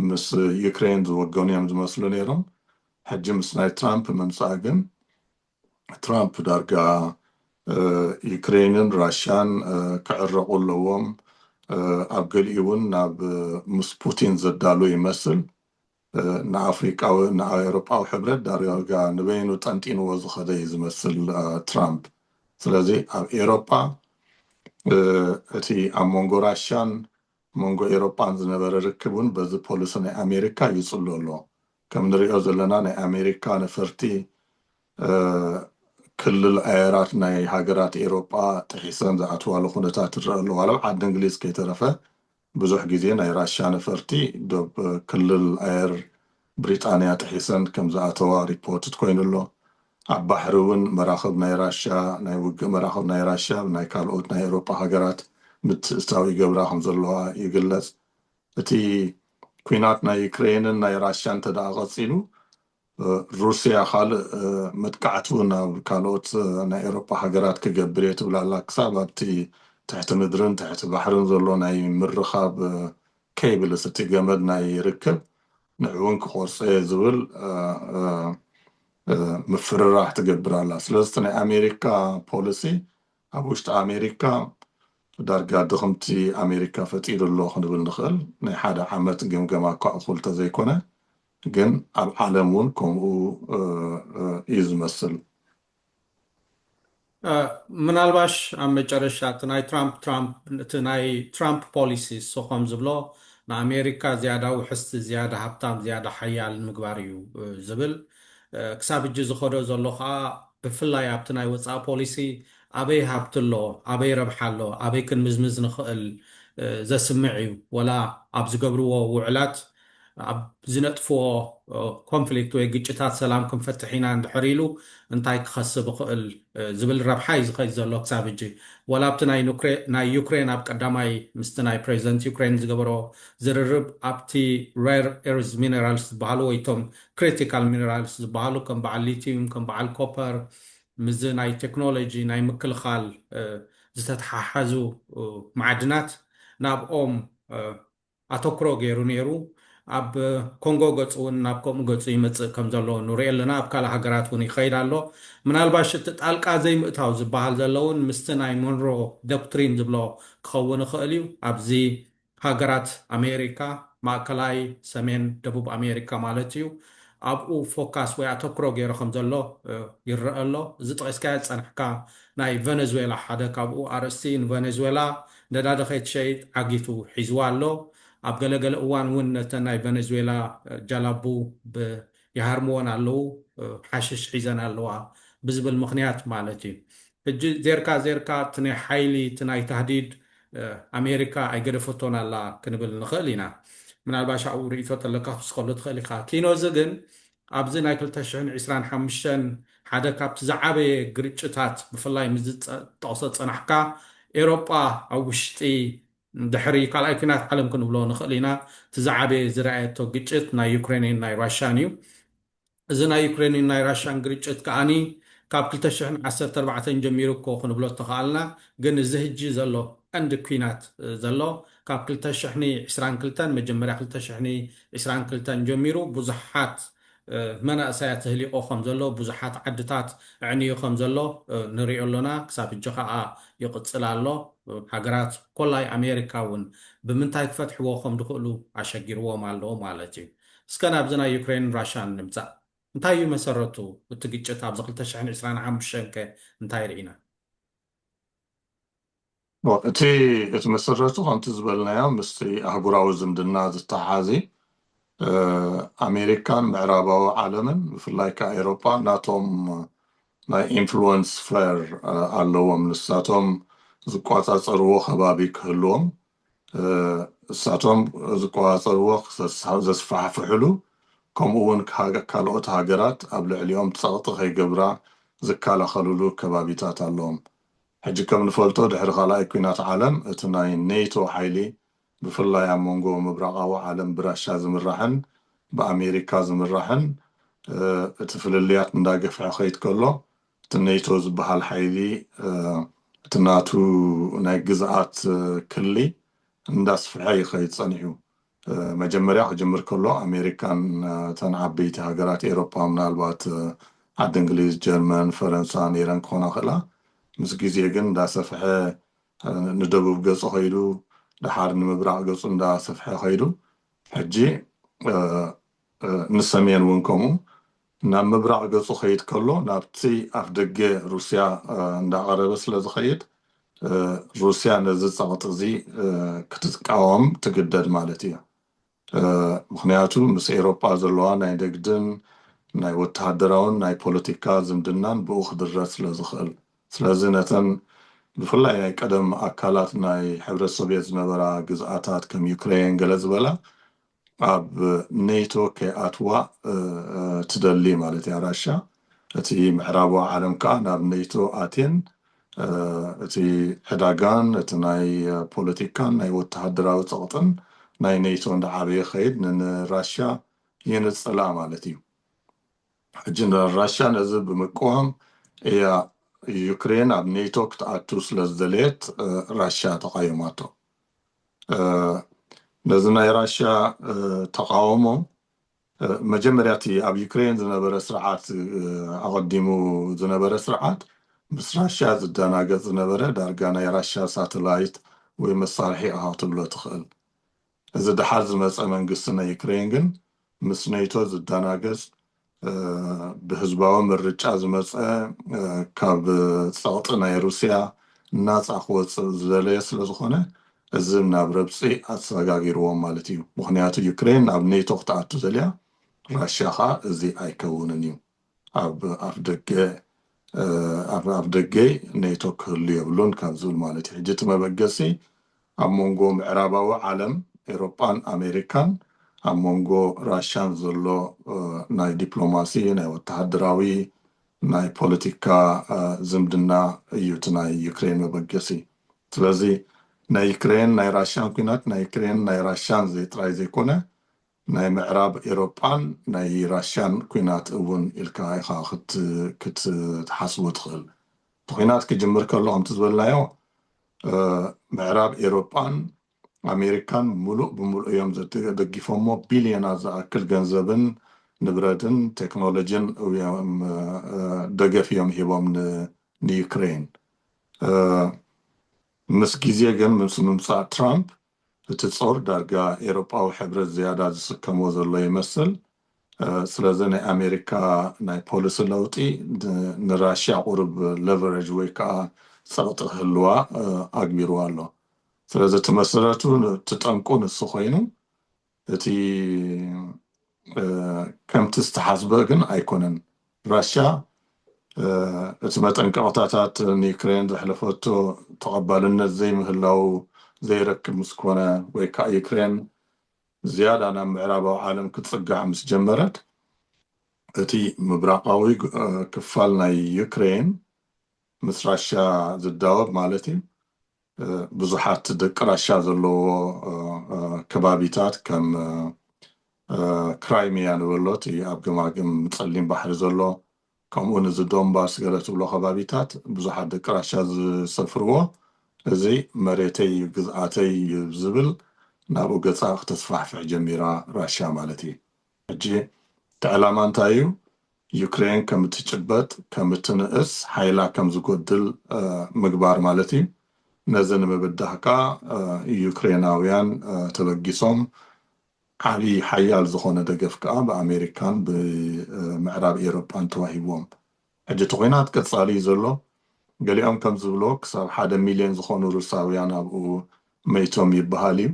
ምስ ዩክሬን ዝወገኑ እዮም ዝመስሉ ነይሮም። ሕጂ ምስ ናይ ትራምፕ ምምፃእ ግን ትራምፕ ዳርጋ ዩክሬንን ራሽያን ክዕረቑ ኣለዎም፣ ኣብ ገሊኡ እውን ናብ ምስ ፑቲን ዘዳሉ ይመስል። ንኣፍሪቃዊ ንኣውሮጳዊ ሕብረት ዳርጋ ንበይኑ ጠንጢንዎ ዝኸደ እዩ ዝመስል ትራምፕ። ስለዚ ኣብ ኤሮጳ እቲ ኣብ መንጎ ራሽያን መንጎ ኤሮጳን ዝነበረ ርክብ እውን በዚ ፖሊሲ ናይ ኣሜሪካ ይጽሎ ኣሎ። ከም ንሪኦ ዘለና ናይ ኣሜሪካ ነፈርቲ ክልል ኣየራት ናይ ሃገራት ኤሮጳ ጥሒሰን ዝኣትዋሉ ኩነታት ይረአ ኣሎ። ዋላ ኣብ ዓዲ እንግሊዝ ከይተረፈ ብዙሕ ግዜ ናይ ራሽያ ነፈርቲ ዶብ ክልል ኣየር ብሪጣንያ ጥሒሰን ከም ዝኣተዋ ሪፖርት ኮይኑ ኣሎ። ኣብ ባሕሪ እውን መራኽብ ናይ ራሽያ ናይ ውግእ መራኽብ ናይ ራሽያ ናይ ካልኦት ናይ ኤሮጳ ሃገራት ምትእትታው ይገብራ ከም ዘለዋ ይግለጽ። እቲ ኲናት ናይ ዩክሬንን ናይ ራሽያን እንተ ደኣ ቀጺሉ ሩስያ ካልእ መጥቃዕቲ ናብ ካልኦት ናይ ኤሮፓ ሃገራት ክገብር እየ ትብል ኣላ። ክሳብ ኣብቲ ትሕቲ ምድርን ትሕቲ ባሕርን ዘሎ ናይ ምርኻብ ኬብልስ እቲ ገመድ ናይ ርክብ ንዕውን ክቆርጾ እየ ዝብል ምፍርራሕ ትገብር ኣላ። ስለዚ እቲ ናይ ኣሜሪካ ፖሊሲ ኣብ ውሽጢ ኣሜሪካ ዳርጋ ድኽምቲ ኣሜሪካ ፈጢሩ ኣሎ ክንብል ንኽእል። ናይ ሓደ ዓመት ግምገማ እኳ እኹል ተዘይኮነ ግን ኣብ ዓለም እውን ከምኡ እዩ ዝመስል። ምናልባሽ ኣብ መጨረሻ እቲ ናይ ትራምፕ ትራምፕ እቲ ናይ ትራምፕ ፖሊሲ እሱ ከም ዝብሎ ንኣሜሪካ ዝያዳ ውሕስቲ ዝያዳ ሃብታም ዝያዳ ሓያል ንምግባር እዩ ዝብል። ክሳብ እጂ ዝኸዶ ዘሎ ከዓ ብፍላይ ኣብቲ ናይ ወፃኢ ፖሊሲ ኣበይ ሃብቲ ኣሎ፣ ኣበይ ረብሓ ኣሎ፣ ኣበይ ክንምዝምዝ ንኽእል ዘስምዕ እዩ። ወላ ኣብ ዝገብርዎ ውዕላት ኣብ ዝነጥፍዎ ኮንፍሊክት ወይ ግጭታት ሰላም ክንፈትሕ ኢና እንድሕር ኢሉ እንታይ ክኸስብ ይኽእል ዝብል ረብሓ እዩ ዝኸይድ ዘሎ ክሳብ እጂ። ወላ ኣብቲ ናይ ዩክሬን ኣብ ቀዳማይ ምስቲ ናይ ፕሬዚደንት ዩክሬን ዝገበሮ ዝርርብ ኣብቲ ሬር ኤርዝ ሚነራልስ ዝበሃሉ ወይ ቶም ክሪቲካል ሚነራልስ ዝበሃሉ ከም በዓል ሊቲዩም ከም በዓል ኮፐር ምስዚ ናይ ቴክኖሎጂ ናይ ምክልኻል ዝተተሓሓዙ ማዕድናት ናብኦም ኣተኩሮ ገይሩ ነይሩ። ኣብ ኮንጎ ገፁ እውን ናብ ከምኡ ገፁ ይመፅእ ከም ዘሎ ንሪኦ ኣለና። ኣብ ካልእ ሃገራት እውን ይኸይድ ኣሎ። ምናልባሽ እቲ ጣልቃ ዘይምእታው ዝበሃል ዘሎ እውን ምስቲ ናይ ሞንሮ ዶክትሪን ዝብሎ ክኸውን ይኽእል እዩ። ኣብዚ ሃገራት ኣሜሪካ ማእከላይ፣ ሰሜን፣ ደቡብ ኣሜሪካ ማለት እዩ። ኣብኡ ፎካስ ወይ ኣተኩሮ ገይሩ ከም ዘሎ ይረአ ኣሎ። እዚ ጠቂስካዮ ዝፀናሕካ ናይ ቨነዝዌላ ሓደ ካብኡ ኣርእስቲ ንቨነዝዌላ ነዳዲ ከይትሸይጥ ዓጊቱ ሒዝዋ ኣሎ። ኣብ ገለገለ እዋን እውን ነተን ናይ ቨነዝዌላ ጃላቡ ይሃርምወን ኣለዉ፣ ሓሽሽ ሒዘን ኣለዋ ብዝብል ምኽንያት ማለት እዩ። ሕጂ ዜርካ ዜርካ እቲ ናይ ሓይሊ እቲ ናይ ታህዲድ ኣሜሪካ ኣይገደፈቶን ኣላ ክንብል ንኽእል ኢና። ምናልባሽ ኣብኡ ርእይቶ ተለካ ክትስከሉ ትኽእል ኢኻ። ኪኖ እዚ ግን ኣብዚ ናይ ክልተ ሽሕን ዕስራን ሓሙሽተን ሓደ ካብቲ ዝዓበየ ግርጭታት ብፍላይ ምስ ዝጠቕሶ ዝጸናሕካ ኤሮጳ ኣብ ውሽጢ ድሕሪ ካልኣይ ኲናት ዓለም ክንብሎ ንኽእል ኢና እቲ ዝዓበየ ዝረኣየቶ ግጭት ናይ ዩክሬንን ናይ ራሽያን እዩ። እዚ ናይ ዩክሬንን ናይ ራሽያን ግርጭት ከኣኒ ካብ ክልተ ሽሕን ዓሰርተ ኣርባዕተን ጀሚሩ እኮ ክንብሎ እተኸኣልና፣ ግን እዚ ህጂ ዘሎ ቀንዲ ኲናት ዘሎ ካብ ክልተ ሽሕን ዕስራን ክልተን መጀመርያ ክልተ ሽሕን ዕስራን ክልተን ጀሚሩ ብዙሓት መናእሰያት ህሊቆ ከም ዘሎ ብዙሓት ዓድታት ኣዕንዩ ከም ዘሎ ንሪኦ ኣሎና። ክሳብ ሕጂ ከዓ ይቕፅል ኣሎ። ሃገራት ኮላይ ኣሜሪካ እውን ብምንታይ ክፈትሕዎ ከም ዝኽእሉ ኣሸጊርዎም ኣሎ ማለት እዩ። እስከ ናብዚ ናይ ዩክሬን ራሽያን ንምፃእ። እንታይ እዩ መሰረቱ እቲ ግጭት ኣብዚ ክልተ ሽሕን ዕስራን ሓሙሽተን ከ እንታይ ርኢና? እቲ እቲ መሰረቱ ከምቲ ዝበልናዮ ምስቲ ኣህጉራዊ ዝምድና ዝተሓሓዝ ኣሜሪካን ምዕራባዊ ዓለምን ብፍላይ ከዓ ኤሮጳ ናቶም ናይ ኢንፍሉወንስ ስፌር ኣለዎም። ንሳቶም ዝቋፃፀርዎ ከባቢ ክህልዎም እሳቶም ዝቋፃፀርዎ ዘስፋሕፍሕሉ ከምኡ እውን ካልኦት ሃገራት ኣብ ልዕሊኦም ፀቕጢ ከይገብራ ዝከላኸልሉ ከባቢታት ኣለዎም። ሕጂ ከም ንፈልጦ ድሕሪ ካልኣይ ኲናት ዓለም እቲ ናይ ኔቶ ሓይሊ ብፍላይ ኣብ መንጎ ምብራቓዊ ዓለም ብራሻ ዝምራሕን ብኣሜሪካ ዝምራሕን እቲ ፍልልያት እንዳገፍሐ ከይድ ከሎ እቲ ኔቶ ዝበሃል ሓይሊ እቲ ናቱ ናይ ግዝኣት ክሊ እንዳስፍሐ ይኸይድ ፀኒሑ። መጀመርያ ክጅምር ከሎ ኣሜሪካን እተን ዓበይቲ ሃገራት ኤሮጳ ምናልባት ዓዲ እንግሊዝ፣ ጀርመን፣ ፈረንሳ ነይረን ክኾና ክእላ። ምስ ግዜ ግን እንዳሰፍሐ ንደቡብ ገፁ ከይዱ ደሓር ንምብራቕ ገጹ እንዳሰፍሐ ከይዱ፣ ሕጂ ንሰሜን እውን ከምኡ ናብ ምብራቕ ገጹ ከይድ ከሎ፣ ናብቲ ኣፍ ደገ ሩስያ እንዳቐረበ ስለ ዝኸይድ፣ ሩስያ ነዚ ጸቕጢ እዚ ክትቃወም ትግደድ ማለት እዩ። ምክንያቱ ምስ ኤሮጳ ዘለዋ ናይ ንግድን ናይ ወተሃደራውን ናይ ፖለቲካ ዝምድናን ብኡ ክድረት ስለ ዝኽእል። ስለዚ ነተን ብፍላይ ናይ ቀደም ኣካላት ናይ ሕብረት ሶቪየት ዝነበራ ግዝኣታት ከም ዩክሬን ገለ ዝበላ ኣብ ኔቶ ከይኣትዋ ትደሊ ማለት እያ ራሻ። እቲ ምዕራባዊ ዓለም ከዓ ናብ ኔቶ ኣትየን እቲ ዕዳጋን እቲ ናይ ፖለቲካን ናይ ወተሃደራዊ ጸቕጥን ናይ ኔቶ እንዳዓበየ ኸይድ ንራሻ ይንጽላ ማለት እዩ። ሕጂ ራሻ ነዚ ብምቅዋም እያ ዩክሬን ኣብ ኔቶ ክትኣቱ ስለ ዝደለየት ራሻ ተቃይማቶ። ነዚ ናይ ራሻ ተቃውሞ መጀመርያ እቲ ኣብ ዩክሬን ዝነበረ ስርዓት ኣቐዲሙ ዝነበረ ስርዓት ምስ ራሻ ዝደናገጽ ዝነበረ ዳርጋ ናይ ራሻ ሳተላይት ወይ መሳርሒ ኢኻ ክትብሎ ትኽእል። እዚ ደሓር ዝመጸ መንግስቲ ናይ ዩክሬን ግን ምስ ኔቶ ዝደናገጽ ብህዝባዊ ምርጫ ዝመጸ ካብ ጸቕጢ ናይ ሩስያ ናጻ ክወፅእ ዝደለየ ስለ ዝኾነ እዚ ናብ ረብፂ ኣሰጋጊርዎም ማለት እዩ። ምክንያቱ ዩክሬን ናብ ኔቶ ክትኣቱ ዘልያ ራሽያ ከዓ እዚ ኣይከውንን እዩ። ኣብ ኣፍ ደገ ኣብ ኣፍ ደገይ ኔቶ ክህሉ የብሉን ካብ ዝብል ማለት እዩ። ሕጂ እቲ መበገሲ ኣብ መንጎ ምዕራባዊ ዓለም ኤሮጳን ኣሜሪካን ኣብ መንጎ ራሽያን ዘሎ ናይ ዲፕሎማሲ ናይ ወተሃደራዊ ናይ ፖለቲካ ዝምድና እዩ እቲ ናይ ዩክሬን መበገሲ። ስለዚ ናይ ዩክሬን ናይ ራሽያን ኩናት ናይ ዩክሬን ናይ ራሽያን ጥራይ ዘይኮነ ናይ ምዕራብ ኤሮጳን ናይ ራሽያን ኩናት እውን ኢልካ ኢኻ ክትሓስቦ ትኽእል። እቲ ኩናት ክጅምር ከሎ ከምቲ ዝበልናዮ ምዕራብ ኤሮጳን ኣሜሪካን ሙሉእ ብሙሉእ እዮም ደጊፎሞ። ቢልዮናት ዝኣክል ገንዘብን ንብረትን ቴክኖሎጂን እዮም ደገፍ እዮም ሂቦም ንዩክሬን። ምስ ግዜ ግን ምስ ምምፃእ ትራምፕ እቲ ጾር ዳርጋ ኤሮጳዊ ሕብረት ዝያዳ ዝስከሞ ዘሎ ይመስል። ስለዚ ናይ ኣሜሪካ ናይ ፖሊሲ ለውጢ ንራሽያ ቁሩብ ለቨሬጅ ወይ ከዓ ፀቕጢ ክህልዋ ኣግቢርዋ ኣሎ። ስለዚ እቲ መሰረቱ እቲ ጠንቁ ንሱ ኮይኑ እቲ ከምቲ ዝተሓስበ ግን ኣይኮነን። ራሽያ እቲ መጠንቀቕታታት ንዩክሬን ዘሕለፈቶ ተቐባልነት ዘይምህላው ዘይረክብ ምስ ኮነ ወይ ከዓ ዩክሬን ዝያዳ ናብ ምዕራባዊ ዓለም ክትፅጋዕ ምስ ጀመረት እቲ ምብራቃዊ ክፋል ናይ ዩክሬን ምስ ራሽያ ዝዳወብ ማለት እዩ ብዙሓት ደቂ ራሻ ዘለዎ ከባቢታት ከም ክራይሚያ ንበሎ እቲ ኣብ ገማግም ፀሊም ባሕሪ ዘሎ ከምኡ ንዚ ዶንባስ ገለ ትብሎ ከባቢታት ብዙሓት ደቂ ራሻ ዝሰፍርዎ እዚ መሬተይ እዩ ግዝኣተይ እዩ ዝብል ናብኡ ገፃ ክተስፋሕፍሕ ጀሚራ ራሻ ማለት እዩ። ሕጂ እቲ ዕላማ እንታይ እዩ? ዩክሬን ከም እትጭበጥ ከም እትንእስ ሓይላ ከም ዝጎድል ምግባር ማለት እዩ። ነዚ ንምብዳህ ከዓ ዩክሬናውያን ተበጊሶም ዓብዪ ሓያል ዝኾነ ደገፍ ከዓ ብኣሜሪካን ብምዕራብ ኤሮጳን ተዋሂብዎም። ሕጂ እቲ ኹናት ቀጻሊ እዩ ዘሎ። ገሊኦም ከም ዝብሎ ክሳብ ሓደ ሚልዮን ዝኾኑ ሩሳውያን ኣብኡ መይቶም ይበሃል እዩ።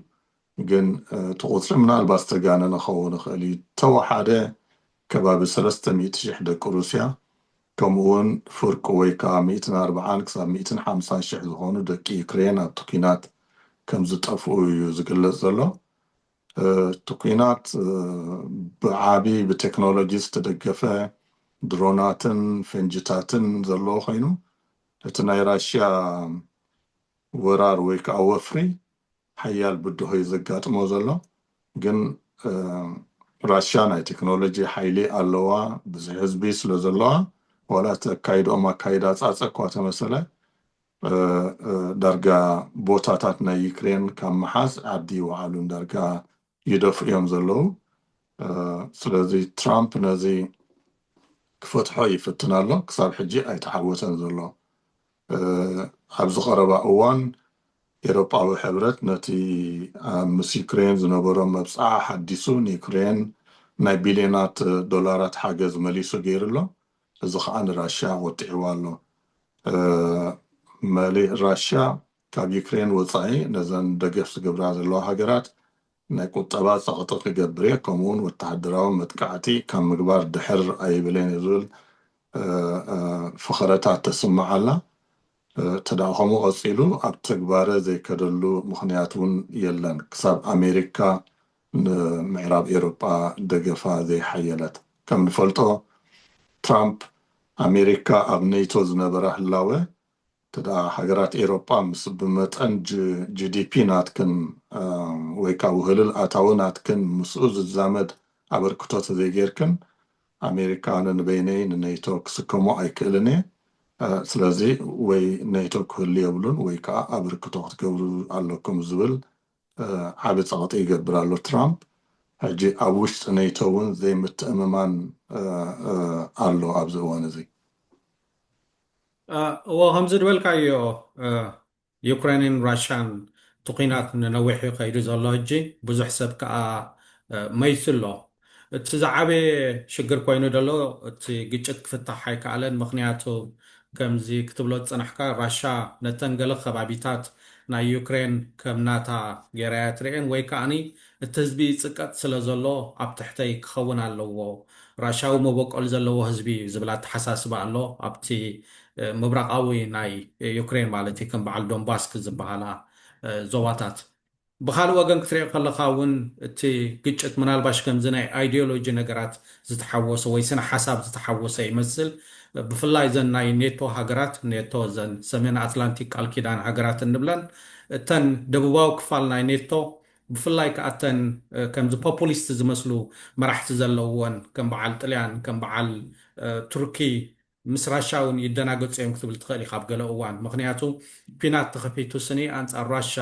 ግን እቲ ቁፅሪ ምናልባት ዝተጋነነ ክኸውን ይኽእል እዩ። ተወሓደ ከባቢ ሰለስተ ሚእቲ ሽሕ ደቂ ሩስያ ከምኡ እውን ፍርቂ ወይ ከዓ ሚእትን ኣርብዓን ክሳብ ሚእትን ሓምሳን ሽሕ ዝኾኑ ደቂ ዩክሬን ኣብቲ ኲናት ከም ዝጠፍኡ እዩ ዝግለጽ ዘሎ። እቲ ኲናት ብዓቢ ብቴክኖሎጂ ዝተደገፈ ድሮናትን ፈንጅታትን ዘለዎ ኮይኑ እቲ ናይ ራሽያ ወራር ወይ ከዓ ወፍሪ ሓያል ብድሆ እዩ ዘጋጥሞ ዘሎ። ግን ራሽያ ናይ ቴክኖሎጂ ሓይሊ ኣለዋ፣ ብዙሕ ህዝቢ ስለ ዘለዋ ዋላ እቲ ኣካይድኦም ኣካይዳ ፃፀ እኳ ተመሰለ ዳርጋ ቦታታት ናይ ዩክሬን ካብ ምሓዝ ዓዲ ይወዓሉን ዳርጋ ይደፍኡ እዮም ዘለዉ። ስለዚ ትራምፕ ነዚ ክፈትሖ ይፍትን ኣሎ። ክሳብ ሕጂ ኣይተዓወተን ዘሎ። ኣብዚ ቀረባ እዋን ኤውሮጳዊ ሕብረት ነቲ ምስ ዩክሬን ዝነበሮ መብፅዓ ሓዲሱ ንዩክሬን ናይ ቢልዮናት ዶላራት ሓገዝ መሊሱ ገይሩ ኣሎ። እዚ ከዓ ንራሽያ ቆጢዕዋ ኣሎ። መሊ ራሽያ ካብ ዩክሬን ወፃኢ ነዘን ደገፍ ዝገብራ ዘለዋ ሃገራት ናይ ቁጠባ ፀቕጢ ክገብር እየ፣ ከምኡውን ወተሃደራዊ መጥቃዕቲ ካብ ምግባር ድሕር ኣይብልን እዩ ዝብል ፈኸረታት ተስምዕ ኣላ። ተዳኸሙ ቀፂሉ ኣብ ተግባረ ዘይከደሉ ምኽንያት እውን የለን፣ ክሳብ ኣሜሪካ ንምዕራብ ኤውሮጳ ደገፋ ዘይሓየለት። ከም ንፈልጦ ትራምፕ ኣሜሪካ ኣብ ኔቶ ዝነበራ ህላወ፣ ተዳ ሃገራት ኤውሮጳ ምስ ብመጠን ጂ ዲ ፒ ናትክን ወይ ከዓ ውህልል ኣታዊ ናትክን ምስኡ ዝዛመድ ኣበርክቶ ተዘይጌርክን ኣሜሪካ ኣነ ንበይነይ ንኔቶ ክስከሞ ኣይክእልን እየ። ስለዚ ወይ ኔቶ ክህሉ የብሉን ወይ ከዓ ኣበርክቶ ክትገብሩ ኣለኩም ዝብል ዓቢ ጸቕጢ ይገብር ኣሎ ትራምፕ። ሕጂ ኣብ ውሽጢ ኔቶ እውን ዘይምትእምማን ኣሎ ኣብዚ እዋን እዚ። እዎ ከምዚ ዝበልካዮ ዩክሬንን ራሽያን እቲ ኲናት ንነዊሕ እዩ ከይዱ ዘሎ። ሕጂ ብዙሕ ሰብ ከዓ መይቱ ኣሎ። እቲ ዝዓበየ ሽግር ኮይኑ ዘሎ እቲ ግጭት ክፍታሕ ኣይከኣለን። ምኽንያቱ ከምዚ ክትብሎ ዝጸናሕካ ራሻ ነተን ገለ ከባቢታት ናይ ዩክሬን ከም ናታ ገይራ እያ ትርእየን ወይ ከዓኒ እቲ ህዝቢ ይጽቀጥ ስለ ዘሎ ኣብ ትሕተይ ክኸውን ኣለዎ፣ ራሻዊ መበቆል ዘለዎ ህዝቢ እዩ ዝብል ኣተሓሳስባ ኣሎ ኣብቲ ምብራቓዊ ናይ ዩክሬን ማለት እዩ ከም በዓል ዶንባስክ ዝበሃላ ዞባታት። ብካልእ ወገን ክትሪኦ ከለካ እውን እቲ ግጭት ምናልባሽ ከምዚ ናይ ኣይዲዮሎጂ ነገራት ዝተሓወሰ ወይ ስነ ሓሳብ ዝተሓወሰ ይመስል። ብፍላይ እዘን ናይ ኔቶ ሃገራት፣ ኔቶ እዘን ሰሜን ኣትላንቲክ ቃል ኪዳን ሃገራት እንብለን፣ እተን ደቡባዊ ክፋል ናይ ኔቶ ብፍላይ ከዓ እተን ከምዚ ፖፑሊስት ዝመስሉ መራሕቲ ዘለውወን ከም በዓል ጥልያን ከም በዓል ቱርኪ ምስ ራሻ እውን ይደናገፁ እዮም ክትብል ትኽእል ኢኻ ኣብ ገለ እዋን። ምክንያቱ ኲናት ተኸፊቱ ስኒ ኣንፃር ራሻ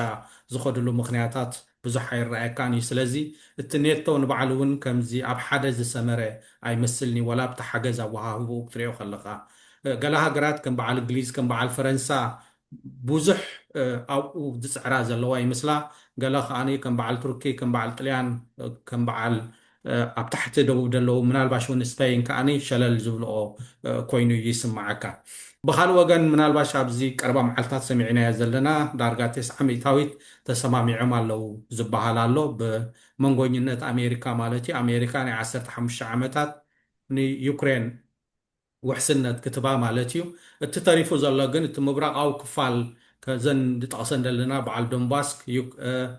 ዝኸድሉ ምክንያታት ብዙሕ ኣይረኣየካን እዩ። ስለዚ እቲ ኔቶ ንባዕሉ እውን ከምዚ ኣብ ሓደ ዝሰመረ ኣይመስልን እዩ፣ ዋላ ኣብቲ ሓገዝ ኣወሃህብኡ ክትሪኦ ከለኻ። ገለ ሃገራት ከም በዓል እንግሊዝ፣ ከም በዓል ፈረንሳ ብዙሕ ኣብኡ ዝፅዕራ ዘለዋ ይመስላ። ገለ ከዓኒ ከም በዓል ቱርኪ፣ ከም በዓል ጥልያን፣ ከም በዓል ኣብ ታሕቲ ደቡብ ዘለዉ ምናልባሽ እውን ስፐይን ከዓኒ ሸለል ዝብልኦ ኮይኑ ይስምዓካ። ብካልእ ወገን ምናልባሽ ኣብዚ ቀረባ መዓልታት ሰሚዕናዮ ዘለና ዳርጋ ተስዓ ሚእታዊት ተሰማሚዖም ኣለዉ ዝበሃል ኣሎ። ብመንጎኝነት ኣሜሪካ ማለት እዩ። ኣሜሪካ ናይ ዓሰርተ ሓሙሽተ ዓመታት ንዩክሬን ውሕስነት ክትባ ማለት እዩ። እቲ ተሪፉ ዘሎ ግን እቲ ምብራቓዊ ክፋል ከዘን ዝጠቕሰን ዘለና በዓል ዶንባስክ፣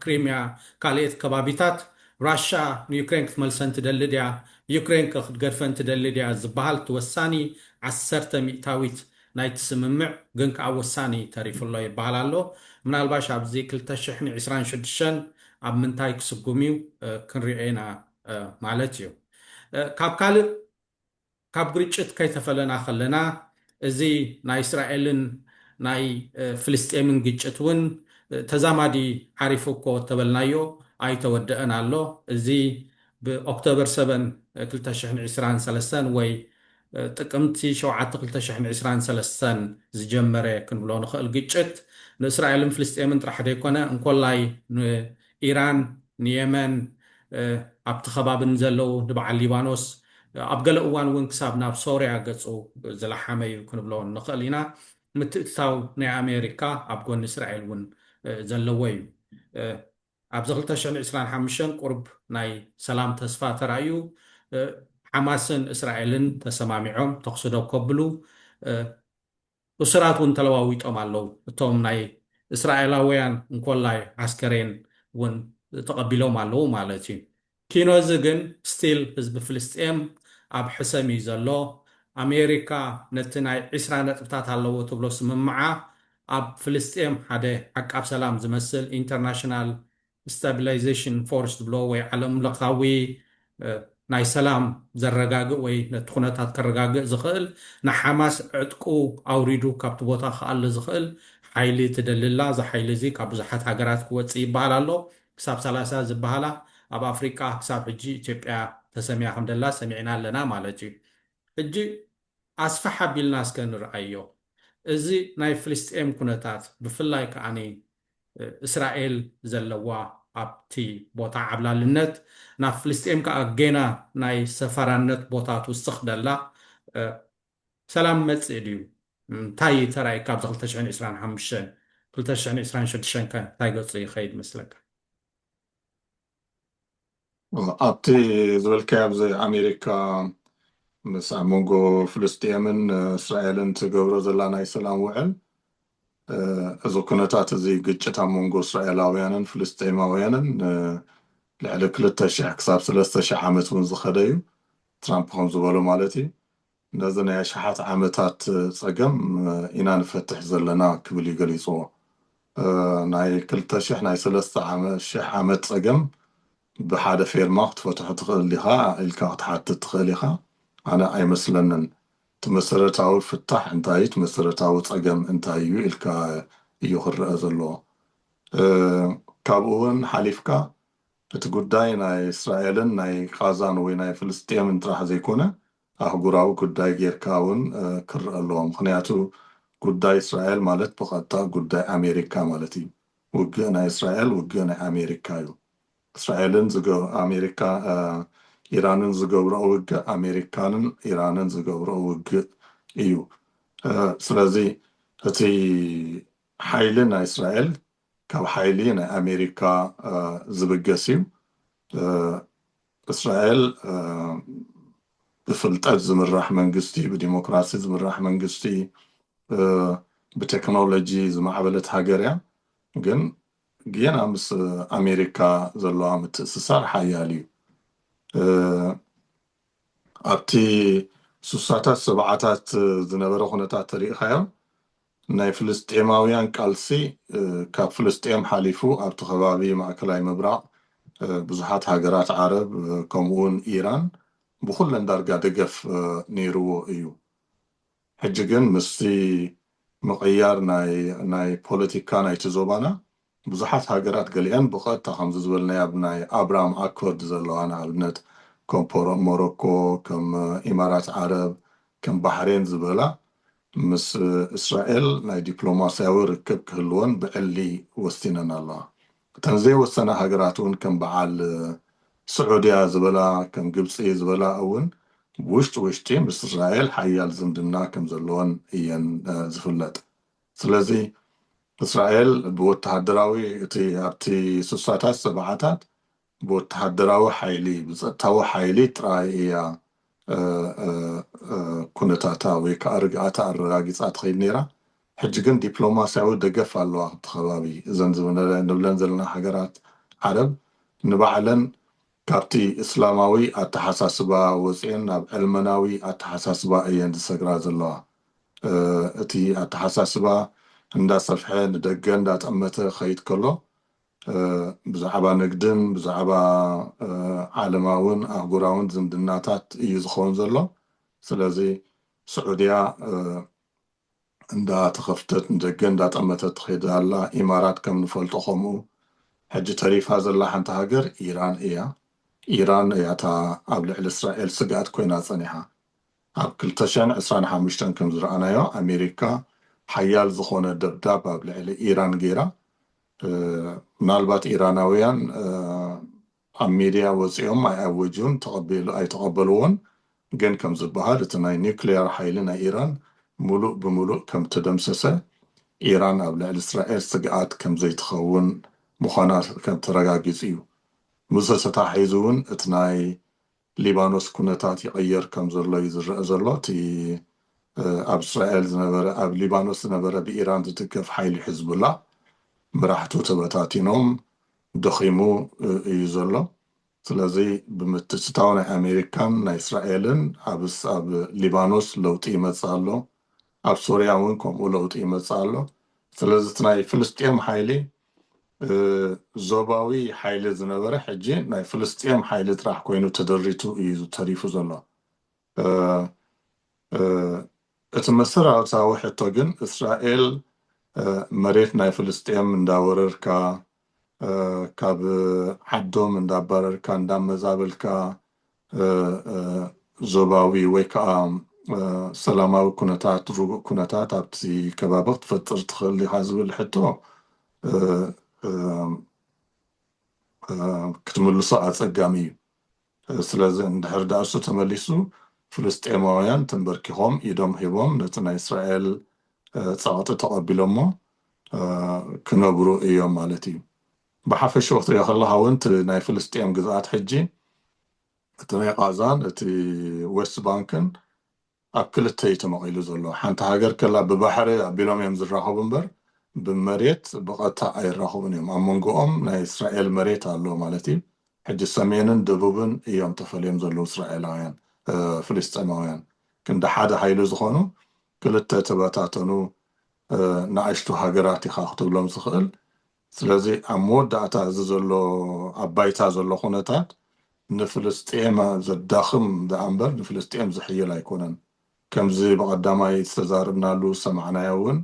ክሪሚያ፣ ካልኦት ከባቢታት ራሻ ንዩክሬን ክትመልሰን ትደሊ ድያ፣ ዩክሬን ከ ክትገድፈን ትደሊ ድያ ዝበሃል እቲ ወሳኒ ዓሰርተ ሚእታዊት ናይቲ ስምምዕ ግን ከዓ ወሳኒ ተሪፉ ኣሎ ይበሃል ኣሎ። ምናልባሽ ኣብዚ ክልተ ሽሕን ዕስራን ሽዱሽተን ኣብ ምንታይ ክስጉም እዩ ክንሪኦ ኢና ማለት እዩ። ካብ ካልእ ካብ ግርጭት ከይተፈለና ከለና እዚ ናይ እስራኤልን ናይ ፍልስጤምን ግጭት እውን ተዛማዲ ዓሪፉ እኮ ተበልናዮ ኣይተወደአን ኣሎ። እዚ ብኦክቶበር ሰበን ክልተ ሽሕን ዕስራን ሰለስተን ወይ ጥቅምቲ ሸውዓተ ክልተ ሽሕን ዕስራን ሰለስተን ዝጀመረ ክንብሎ ንኽእል ግጭት ንእስራኤልን ፍልስጤምን ጥራሕ ዘይኮነ እንኮላይ ንኢራን፣ ንየመን፣ ኣብቲ ከባቢ ንዘለዉ ንበዓል ሊባኖስ ኣብ ገለ እዋን እውን ክሳብ ናብ ሶርያ ገፁ ዝለሓመ እዩ ክንብሎ ንኽእል ኢና። ምትእትታው ናይ ኣሜሪካ ኣብ ጎኒ እስራኤል እውን ዘለዎ እዩ። ኣብዚ ክልተ ሽሕን ዕስራን ሓሙሽተን ቁሩብ ናይ ሰላም ተስፋ ተራእዩ። ሓማስን እስራኤልን ተሰማሚዖም ተኽሲ ዶ ከብሉ እሱራት እውን ተለዋዊጦም ኣለዉ። እቶም ናይ እስራኤላውያን እንኮላይ ዓስከሬን እውን ተቐቢሎም ኣለዉ ማለት እዩ። ኪኖ እዚ ግን ስቲል ህዝቢ ፍልስጤም ኣብ ሕሰም እዩ ዘሎ። ኣሜሪካ ነቲ ናይ ዕስራ ነጥብታት ኣለዎ ትብሎ ስምምዓ ኣብ ፍልስጤም ሓደ ዓቃብ ሰላም ዝመስል ኢንተርናሽናል ስታቢላይዜሽን ፎርስ ዝብሎ ወይ ዓለም ለኻዊ ናይ ሰላም ዘረጋግእ ወይ ነቲ ኩነታት ከረጋግእ ዝኽእል ንሓማስ ዕጥቁ ኣውሪዱ ካብቲ ቦታ ክኣሊ ዝኽእል ሓይሊ ትደልላ። እዚ ሓይሊ እዚ ካብ ብዙሓት ሃገራት ክወፅእ ይበሃል ኣሎ። ክሳብ ሰላሳ ዝበሃላ ኣብ ኣፍሪቃ ክሳብ ሕጂ ኢትዮጵያ ተሰሚያ ከም ደላ ሰሚዕና ኣለና ማለት እዩ። ሕጂ ኣስፍሕ ኣቢልና እስከ ንርኣዮ። እዚ ናይ ፍልስጤም ኩነታት ብፍላይ ከዓኒ እስራኤል ዘለዋ ኣብቲ ቦታ ዓብላልነት፣ ናብ ፍልስጤም ከዓ ጌና ናይ ሰፈራነት ቦታ ትውስኽ ደላ፣ ሰላም መጽእ ድዩ? እንታይ ተራእይካ ኣብዚ ክልተ ሽሕን ዕስራን ሓሙሽተን፣ ክልተ ሽሕን ዕስራን ሽዱሽተን ከ እንታይ ገጹ ይኸይድ መስለካ? ኣብቲ ዝበልካዮ ኣብዚ ኣሜሪካ ምስ ኣብ መንጎ ፍልስጤምን እስራኤልን ትገብሮ ዘላ ናይ ሰላም ውዕል፣ እዚ ኩነታት እዚ ግጭት ኣብ መንጎ እስራኤላውያንን ፍልስጤማውያንን ልዕሊ ክልተ ሽሕ ክሳብ ሰለስተ ሽሕ ዓመት እውን ዝኸደ እዩ። ትራምፕ ከም ዝበሎ ማለት እዩ። ነዚ ናይ ኣሽሓት ዓመታት ጸገም ኢና ንፈትሕ ዘለና ክብል እዩ ገሊጽዎ። ናይ ክልተ ሽሕ ናይ ሰለስተ ሽሕ ዓመት ጸገም ብሓደ ፌርማ ክትፈትሖ ትኽእል ዲኻ ኢልካ ክትሓትት ትኽእል ኢኻ። ኣነ ኣይመስለንን። እቲ መሰረታዊ ፍታሕ እንታይ እዩ፣ እቲ መሰረታዊ ጸገም እንታይ እዩ ኢልካ እዩ ክረአ ዘለዎ። ካብኡ እውን ሓሊፍካ እቲ ጉዳይ ናይ እስራኤልን ናይ ቃዛን ወይ ናይ ፍልስጤምን ጥራሕ ዘይኮነ ኣህጉራዊ ጉዳይ ጌርካ እውን ክረአ ኣለዎ። ምክንያቱ ጉዳይ እስራኤል ማለት ብቐጥታ ጉዳይ ኣሜሪካ ማለት እዩ። ውግእ ናይ እስራኤል ውግእ ናይ ኣሜሪካ እዩ። እስራኤልን ኣሜሪካ ኢራንን ዝገብረኦ ውግእ ኣሜሪካንን ኢራንን ዝገብረኦ ውግእ እዩ። ስለዚ እቲ ሓይሊ ናይ እስራኤል ካብ ሓይሊ ናይ ኣሜሪካ ዝብገስ እዩ። እስራኤል ብፍልጠት ዝምራሕ መንግስቲ፣ ብዲሞክራሲ ዝምራሕ መንግስቲ፣ ብቴክኖሎጂ ዝማዕበለት ሃገር እያ። ግን ጌና ምስ ኣሜሪካ ዘለዋ ምትእስሳር ሓያል እዩ። ኣብቲ ሱሳታት ሰብዓታት ዝነበረ ኩነታት ተሪእኻዮ፣ ናይ ፍልስጤማውያን ቃልሲ ካብ ፍልስጤም ሓሊፉ ኣብቲ ከባቢ ማእከላይ ምብራቕ ብዙሓት ሃገራት ዓረብ ከምኡውን ኢራን ብኩለን ዳርጋ ደገፍ ነይርዎ እዩ። ሕጂ ግን ምስቲ ምቕያር ናይ ፖለቲካ ናይቲ ዞባና ብዙሓት ሃገራት ገሊአን ብቐጥታ ከምዚ ዝበልናዮ ኣብ ናይ ኣብርሃም ኣኮርድ ዘለዋ ንኣብነት ከም ሞሮኮ፣ ከም ኢማራት ዓረብ፣ ከም ባሕሬን ዝበላ ምስ እስራኤል ናይ ዲፕሎማስያዊ ርክብ ክህልወን ብዕሊ ወሲነን ኣለዋ። እተን ዘይወሰና ሃገራት እውን ከም በዓል ስዑድያ ዝበላ ከም ግብፂ ዝበላ እውን ውሽጢ ውሽጢ ምስ እስራኤል ሓያል ዝምድና ከም ዘለወን እየን ዝፍለጥ። ስለዚ እስራኤል ብወተሃደራዊ እቲ ኣብቲ ስሳታት ሰብዓታት ብወተሃደራዊ ሓይሊ ብፀጥታዊ ሓይሊ ጥራይ እያ ኩነታታ ወይ ከዓ ርግኣታ ኣረጋጊፃ ትኸይድ ነይራ። ሕጂ ግን ዲፕሎማስያዊ ደገፍ ኣለዋ ኣብቲ ከባቢ። እዘን ንብለን ዘለና ሃገራት ዓረብ ንባዕለን ካብቲ እስላማዊ ኣተሓሳስባ ወፂኤን ናብ ዕልመናዊ ኣተሓሳስባ እየን ዝሰግራ ዘለዋ። እቲ ኣተሓሳስባ እንዳሰፍሐ ንደገ እንዳጠመተ ኸይድ ከሎ ብዛዕባ ንግድን ብዛዕባ ዓለማውን ኣህጉራውን ዝምድናታት እዩ ዝኸውን ዘሎ። ስለዚ ስዑድያ እንዳተኸፍተት ንደገ እንዳጠመተት ትኸይድ ኣላ። ኢማራት ከም ንፈልጦ ከምኡ። ሕጂ ተሪፋ ዘላ ሓንቲ ሃገር ኢራን እያ። ኢራን እያ እታ ኣብ ልዕሊ እስራኤል ስግኣት ኮይና ጸኒሓ። ኣብ ክልተ ሽሕን ዕስራን ሓሙሽተን ከም ዝረኣናዮ ኣሜሪካ ሓያል ዝኾነ ደብዳብ ኣብ ልዕሊ ኢራን ገይራ። ምናልባት ኢራናውያን ኣብ ሚድያ ወፂኦም ኣይኣወጁን፣ ተቐቢሉ ኣይተቐበልዎን። ግን ከም ዝበሃል እቲ ናይ ኒውክሊየር ሓይሊ ናይ ኢራን ሙሉእ ብሙሉእ ከም ተደምሰሰ፣ ኢራን ኣብ ልዕሊ እስራኤል ስግኣት ከም ዘይትኸውን ምዃና ከም ተረጋጊፁ እዩ። ምስ ተተሓሒዙ እውን እቲ ናይ ሊባኖስ ኩነታት ይቕየር ከም ዘሎ እዩ ዝረአ ዘሎ። እቲ ኣብ እስራኤል ዝነበረ ኣብ ሊባኖስ ዝነበረ ብኢራን ዝድገፍ ሓይሊ ሕዝቡላ መራሕቱ ተበታቲኖም ደኺሙ እዩ ዘሎ። ስለዚ ብምትእትታው ናይ ኣሜሪካን ናይ እስራኤልን ኣብ ኣብ ሊባኖስ ለውጢ ይመፅእ ኣሎ። ኣብ ሶርያ እውን ከምኡ ለውጢ ይመፅእ ኣሎ። ስለዚ እቲ ናይ ፍልስጤም ሓይሊ ዞባዊ ሓይሊ ዝነበረ ሕጂ ናይ ፍልስጤም ሓይሊ ጥራሕ ኮይኑ ተደሪቱ እዩ ተሪፉ ዘሎ። እቲ መሰረታዊ ሕቶ ግን እስራኤል መሬት ናይ ፍልስጤም እንዳወረርካ፣ ካብ ዓዶም እንዳባረርካ እንዳመዛበልካ፣ ዞባዊ ወይ ከዓ ሰላማዊ ኩነታት ርጉእ ኩነታት ኣብቲ ከባቢ ክትፈጥር ትኽእል ዲኻ ዝብል ሕቶ ክትምልሶ ኣጸጋሚ እዩ። ስለዚ እንድሕር ዳኣ እሱ ተመሊሱ፣ ፍልስጤማውያን ተንበርኪኾም ኢዶም ሂቦም ነቲ ናይ እስራኤል ጸቕጢ ተቐቢሎሞ ክነብሩ እዮም ማለት እዩ። ብሓፈሽኡ ክትሪኦ ከለኻ እውን እቲ ናይ ፍልስጤም ግዝኣት ሕጂ እቲ ናይ ቃዛን እቲ ዌስት ባንክን ኣብ ክልተ እዩ ተመቒሉ ዘሎ። ሓንቲ ሃገር ከላ ብባሕሪ ኣቢሎም እዮም ዝራኸቡ እምበር ብመሬት ብቐጥታ ኣይራኸቡን እዮም። ኣብ መንጎኦም ናይ እስራኤል መሬት ኣሎ ማለት እዩ። ሕጂ ሰሜንን ደቡብን እዮም ተፈልዮም ዘለዉ እስራኤላውያን፣ ፍልስጤማውያን። ክንዲ ሓደ ሓይሊ ዝኾኑ ክልተ ተበታተኑ ንኣሽቱ ሃገራት ኢኻ ክትብሎም ዝኽእል። ስለዚ ኣብ መወዳእታ እዚ ዘሎ ኣብ ባይታ ዘሎ ኩነታት ንፍልስጤም ዘዳኽም ደኣ እምበር ንፍልስጤም ዝሕይል ኣይኮነን። ከምዚ ብቐዳማይ ዝተዛረብናሉ ዝሰማዕናዮ እውን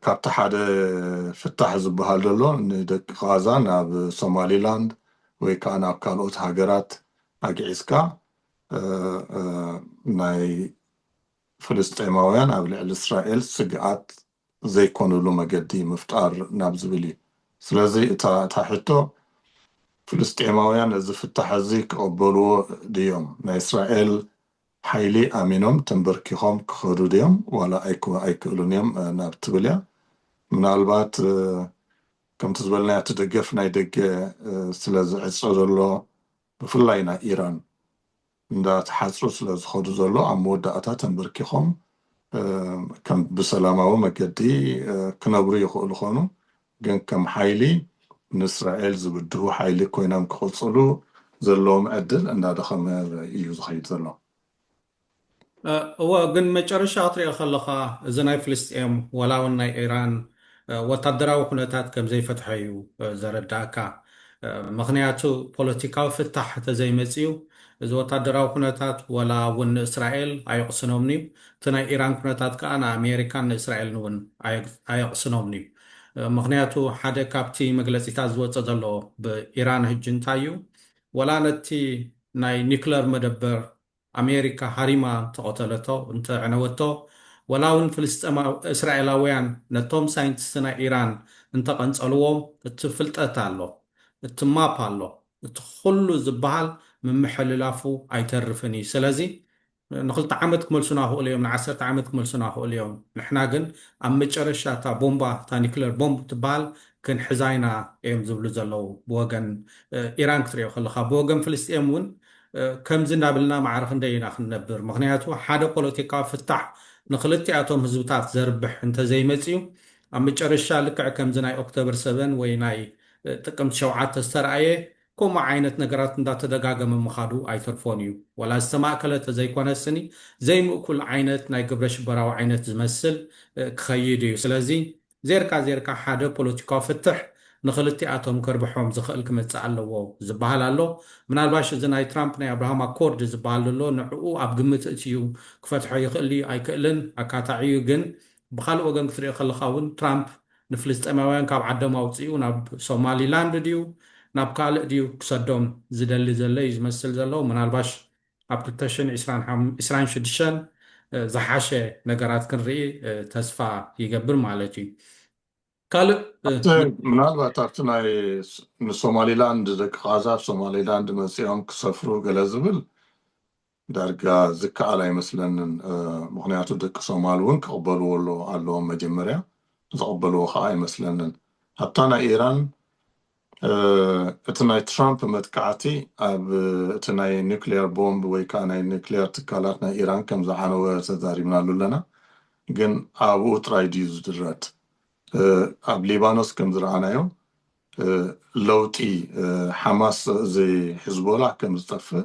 ካብቲ ሓደ ፍታሕ ዝበሃል ዘሎ ንደቂ ቃዛ ናብ ሶማሊላንድ ወይ ከዓ ናብ ካልኦት ሃገራት ኣግዒዝካ ናይ ፍልስጤማውያን ኣብ ልዕሊ እስራኤል ስግኣት ዘይኮኑሉ መገዲ ምፍጣር ናብ ዝብል እዩ። ስለዚ እታ እታ ሕቶ ፍልስጤማውያን እዚ ፍታሕ እዚ ክቕበልዎ ድዮም? ናይ እስራኤል ሓይሊ ኣሚኖም ተንበርኪኾም ክኸዱ ድዮም ዋላ ኣይክ- ኣይክእሉን እዮም ናብ ትብል እያ። ምናልባት ከምቲ ዝበልናዮ እቲ ደገፍ ናይ ደገ ስለ ዝዕፀ ዘሎ ብፍላይ ናይ ኢራን እንዳተሓፅሩ ስለ ዝኸዱ ዘሎ ኣብ መወዳእታ ተንበርኪኾም ከም ብሰላማዊ መገዲ ክነብሩ ይኽእሉ ኾኑ፣ ግን ከም ሓይሊ ንእስራኤል ዝብድሁ ሓይሊ ኮይኖም ክቕፅሉ ዘለዎም ዕድል እንዳደኸመ እዩ ዝኸይድ ዘሎ። እወ፣ ግን መጨረሻ ክትሪኦ ከለኻ እዚ ናይ ፍልስጤም ዋላ እውን ናይ ኢራን ወታደራዊ ኩነታት ከም ዘይፈትሐ እዩ ዘረዳእካ። ምኽንያቱ ፖለቲካዊ ፍታሕ ተዘይመፅዩ እዚ ወታደራዊ ኩነታት ዋላ እውን ንእስራኤል ኣየቕስኖምን እዩ፣ እቲ ናይ ኢራን ኩነታት ከዓ ንኣሜሪካን ንእስራኤልን እውን ኣየቕስኖምን እዩ። ምኽንያቱ ሓደ ካብቲ መግለፂታት ዝወፀ ዘሎ ብኢራን ህጂ እንታይ እዩ፣ ዋላ ነቲ ናይ ኒክለር መደበር ኣሜሪካ ሃሪማ እንተቐተለቶ እንተዕነወቶ፣ ዋላ እውን ፍልስጤማ እስራኤላውያን ነቶም ሳይንቲስት ናይ ኢራን እንተቐንጸልዎም፣ እቲ ፍልጠት ኣሎ፣ እቲ ማፕ ኣሎ፣ እቲ ኩሉ ዝበሃል ምምሕልላፉ ኣይተርፍን እዩ። ስለዚ ንክልተ ዓመት ክመልሱና ክእሉ እዮም፣ ንዓሰርተ ዓመት ክመልሱና ክእሉ እዮም። ንሕና ግን ኣብ መጨረሻ እታ ቦምባ፣ እታ ኒክለር ቦምብ ትበሃል ክንሕዛ ኢና እዮም ዝብሉ ዘለዉ። ብወገን ኢራን ክትሪኦ ከለካ፣ ብወገን ፍልስጤም እውን ከምዚ እናበልና ማዕረ ክንደይ ኢና ክንነብር? ምክንያቱ ሓደ ፖለቲካዊ ፍታሕ ንክልቲኣቶም ህዝብታት ዘርብሕ እንተዘይመፅዩ፣ ኣብ መጨረሻ ልክዕ ከምዚ ናይ ኦክቶበር ሰበን ወይ ናይ ጥቅምቲ ሸውዓተ ዝተረኣየ ከምኡ ዓይነት ነገራት እንዳተደጋገመ ምኻዱ ኣይተርፎን እዩ። ዋላ ዝተማእከለ ተዘይኮነ ስኒ ዘይምእኩል ዓይነት ናይ ግብረ ሽበራዊ ዓይነት ዝመስል ክኸይድ እዩ። ስለዚ ዜርካ ዜርካ ሓደ ፖለቲካዊ ፍትሕ ንክልቲኣቶም ከርብሖም ዝኽእል ክመፅእ ኣለዎ ዝበሃል ኣሎ። ምናልባሽ እዚ ናይ ትራምፕ ናይ ኣብርሃም ኣኮርድ ዝበሃል ዘሎ ንዕኡ ኣብ ግምት እትዩ ክፈትሖ ይኽእል እዩ ኣይክእልን ኣካታዒ እዩ። ግን ብካልእ ወገን ክትሪኦ ከለካ እውን ትራምፕ ንፍልስጤማውያን ካብ ዓዶም ኣውፅኡ ናብ ሶማሊላንድ ድዩ ናብ ካልእ ድዩ ክሰዶም ዝደሊ ዘሎ እዩ ዝመስል ዘሎ። ምናልባሽ ኣብ ክልተ ሽሕን ዕስራን ሽዱሽተን ዝሓሸ ነገራት ክንርኢ ተስፋ ይገብር ማለት እዩ። ካልእ ምናልባት ኣብቲ ናይ ንሶማሊላንድ ደቂ ቃዛ ኣብ ሶማሊላንድ መፂኦም ክሰፍሩ ገለ ዝብል ዳርጋ ዝከኣል ኣይመስለንን። ምክንያቱ ደቂ ሶማል እውን ክቕበልዎ ኣለዎም መጀመርያ፣ ዝቕበልዎ ከዓ ኣይመስለንን። ኣብታ ናይ ኢራን እቲ ናይ ትራምፕ መጥቃዕቲ ኣብ እቲ ናይ ኒክሌር ቦምብ ወይ ከዓ ናይ ኒክሌር ትካላት ናይ ኢራን ከም ዝዓነወ ተዛሪብናሉ ኣለና። ግን ኣብኡ ጥራይ ድዩ ዝድረት? ኣብ ሊባኖስ ከም ዝረኣናዮ ለውጢ ሓማስ እዚ ሕዝቦላ ከም ዝጠፍእ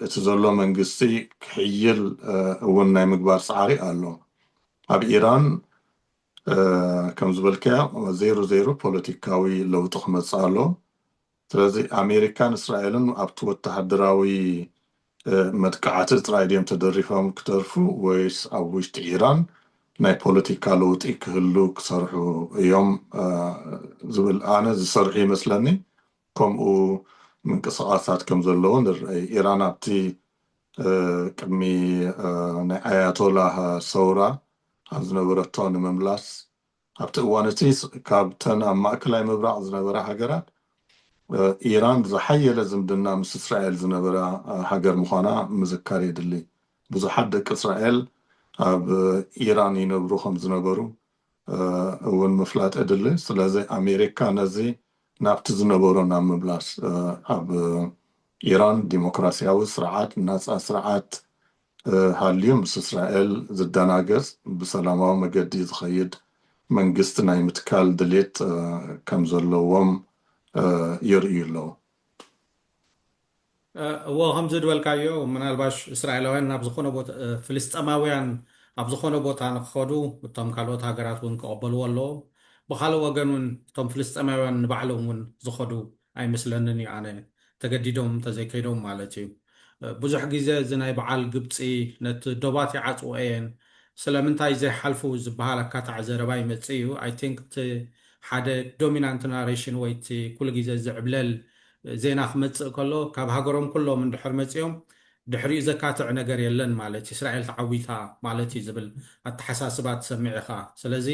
እቲ ዘሎ መንግስቲ ክሕይል እውን ናይ ምግባር ፃዕሪ ኣሎ። ኣብ ኢራን ከም ዝበልካዮ ዜሩ ዜሩ ፖለቲካዊ ለውጢ ክመፅእ ኣሎ። ስለዚ ኣሜሪካን እስራኤልን ኣብቲ ወተሃደራዊ መጥቃዕቲ ጥራይ ድዮም ተደሪፎም ክተርፉ ወይስ ኣብ ውሽጢ ኢራን ናይ ፖለቲካ ለውጢ ክህሉ ክሰርሑ እዮም ዝብል ኣነ ዝሰርሑ ይመስለኒ። ከምኡ ምንቅስቃሳት ከም ዘለዉ ንርአይ። ኢራን ኣብቲ ቅድሚ ናይ ኣያቶላ ሰውራ ኣብ ዝነበረቶ ንምምላስ ኣብቲ እዋን እቲ ስ- ካብተን ኣብ ማእከላይ ምብራቕ ዝነበራ ሃገራት፣ እ፣ ኢራን ዝሓየለ ዝምድና ምስ እስራኤል ዝነበራ፣ እ፣ ሃገር ምዃና ምዝካር የድሊ። ብዙሓት ደቂ እስራኤል ኣብ፣ እ፣ ኢራን ይነብሩ ከም ዝነበሩ፣ እ፣ እውን ምፍላጥ የድሊ። ስለዚ ኣሜሪካ ነዚ ናብቲ ዝነበሮ ናብ ምምላስ፣ እ፣ ኣብ ኢራን ዲሞክራሲያዊ ስርዓት፣ ናጻ ስርዓት፣ እ፣ ሃልዩ ምስ እስራኤል ዝደናገጽ ብሰላማዊ መገዲ ዝኸይድ መንግስቲ ናይ ምትካል ድሌት፣ እ፣ ከም ዘለዎም፣ እ፣ የርእዩ ኣለዉ። እ፣ እዎ፣ ከምዚ ዝበልካዮ፣ ምናልባሽ እስራኤላውያን ናብ ዝኾነ ቦታ፣ እ፣ ፍልስጤማውያን ኣብ ዝኾነ ቦታ ንክኸዱ እቶም ካልኦት ሃገራት እውን ክቐበልዎ ኣለዎም። ብኻልእ ወገን እውን እቶም ፍልስጤማውያን ንባዕሎም እውን ዝኸዱ ኣይመስለንን እዩ፣ ኣነ ተገዲዶም እንተዘይከይዶም ማለት እዩ። እ፣ ብዙሕ ግዜ እዚ ናይ በዓል ግብፂ ነቲ ዶባት ይዓፅዎ እየን ስለምንታይ ዘይሓልፉ ዝበሃል ኣካታዕ ዘረባ ይመፅእ እዩ። I think እቲ ሓደ ዶሚናንት ናሬሽን ወይ እቲ ኩሉ ግዜ ዝዕብለል ዜና ክመፅእ ከሎ ካብ ሃገሮም ኩሎም እንድሕር መፂኦም ድሕሪኡ ዘካትዕ ነገር የለን ማለት እዩ፣ እስራኤል ተዓዊታ ማለት እዩ ዝብል ኣተሓሳስባ ትሰምዕ ኢኻ። ስለዚ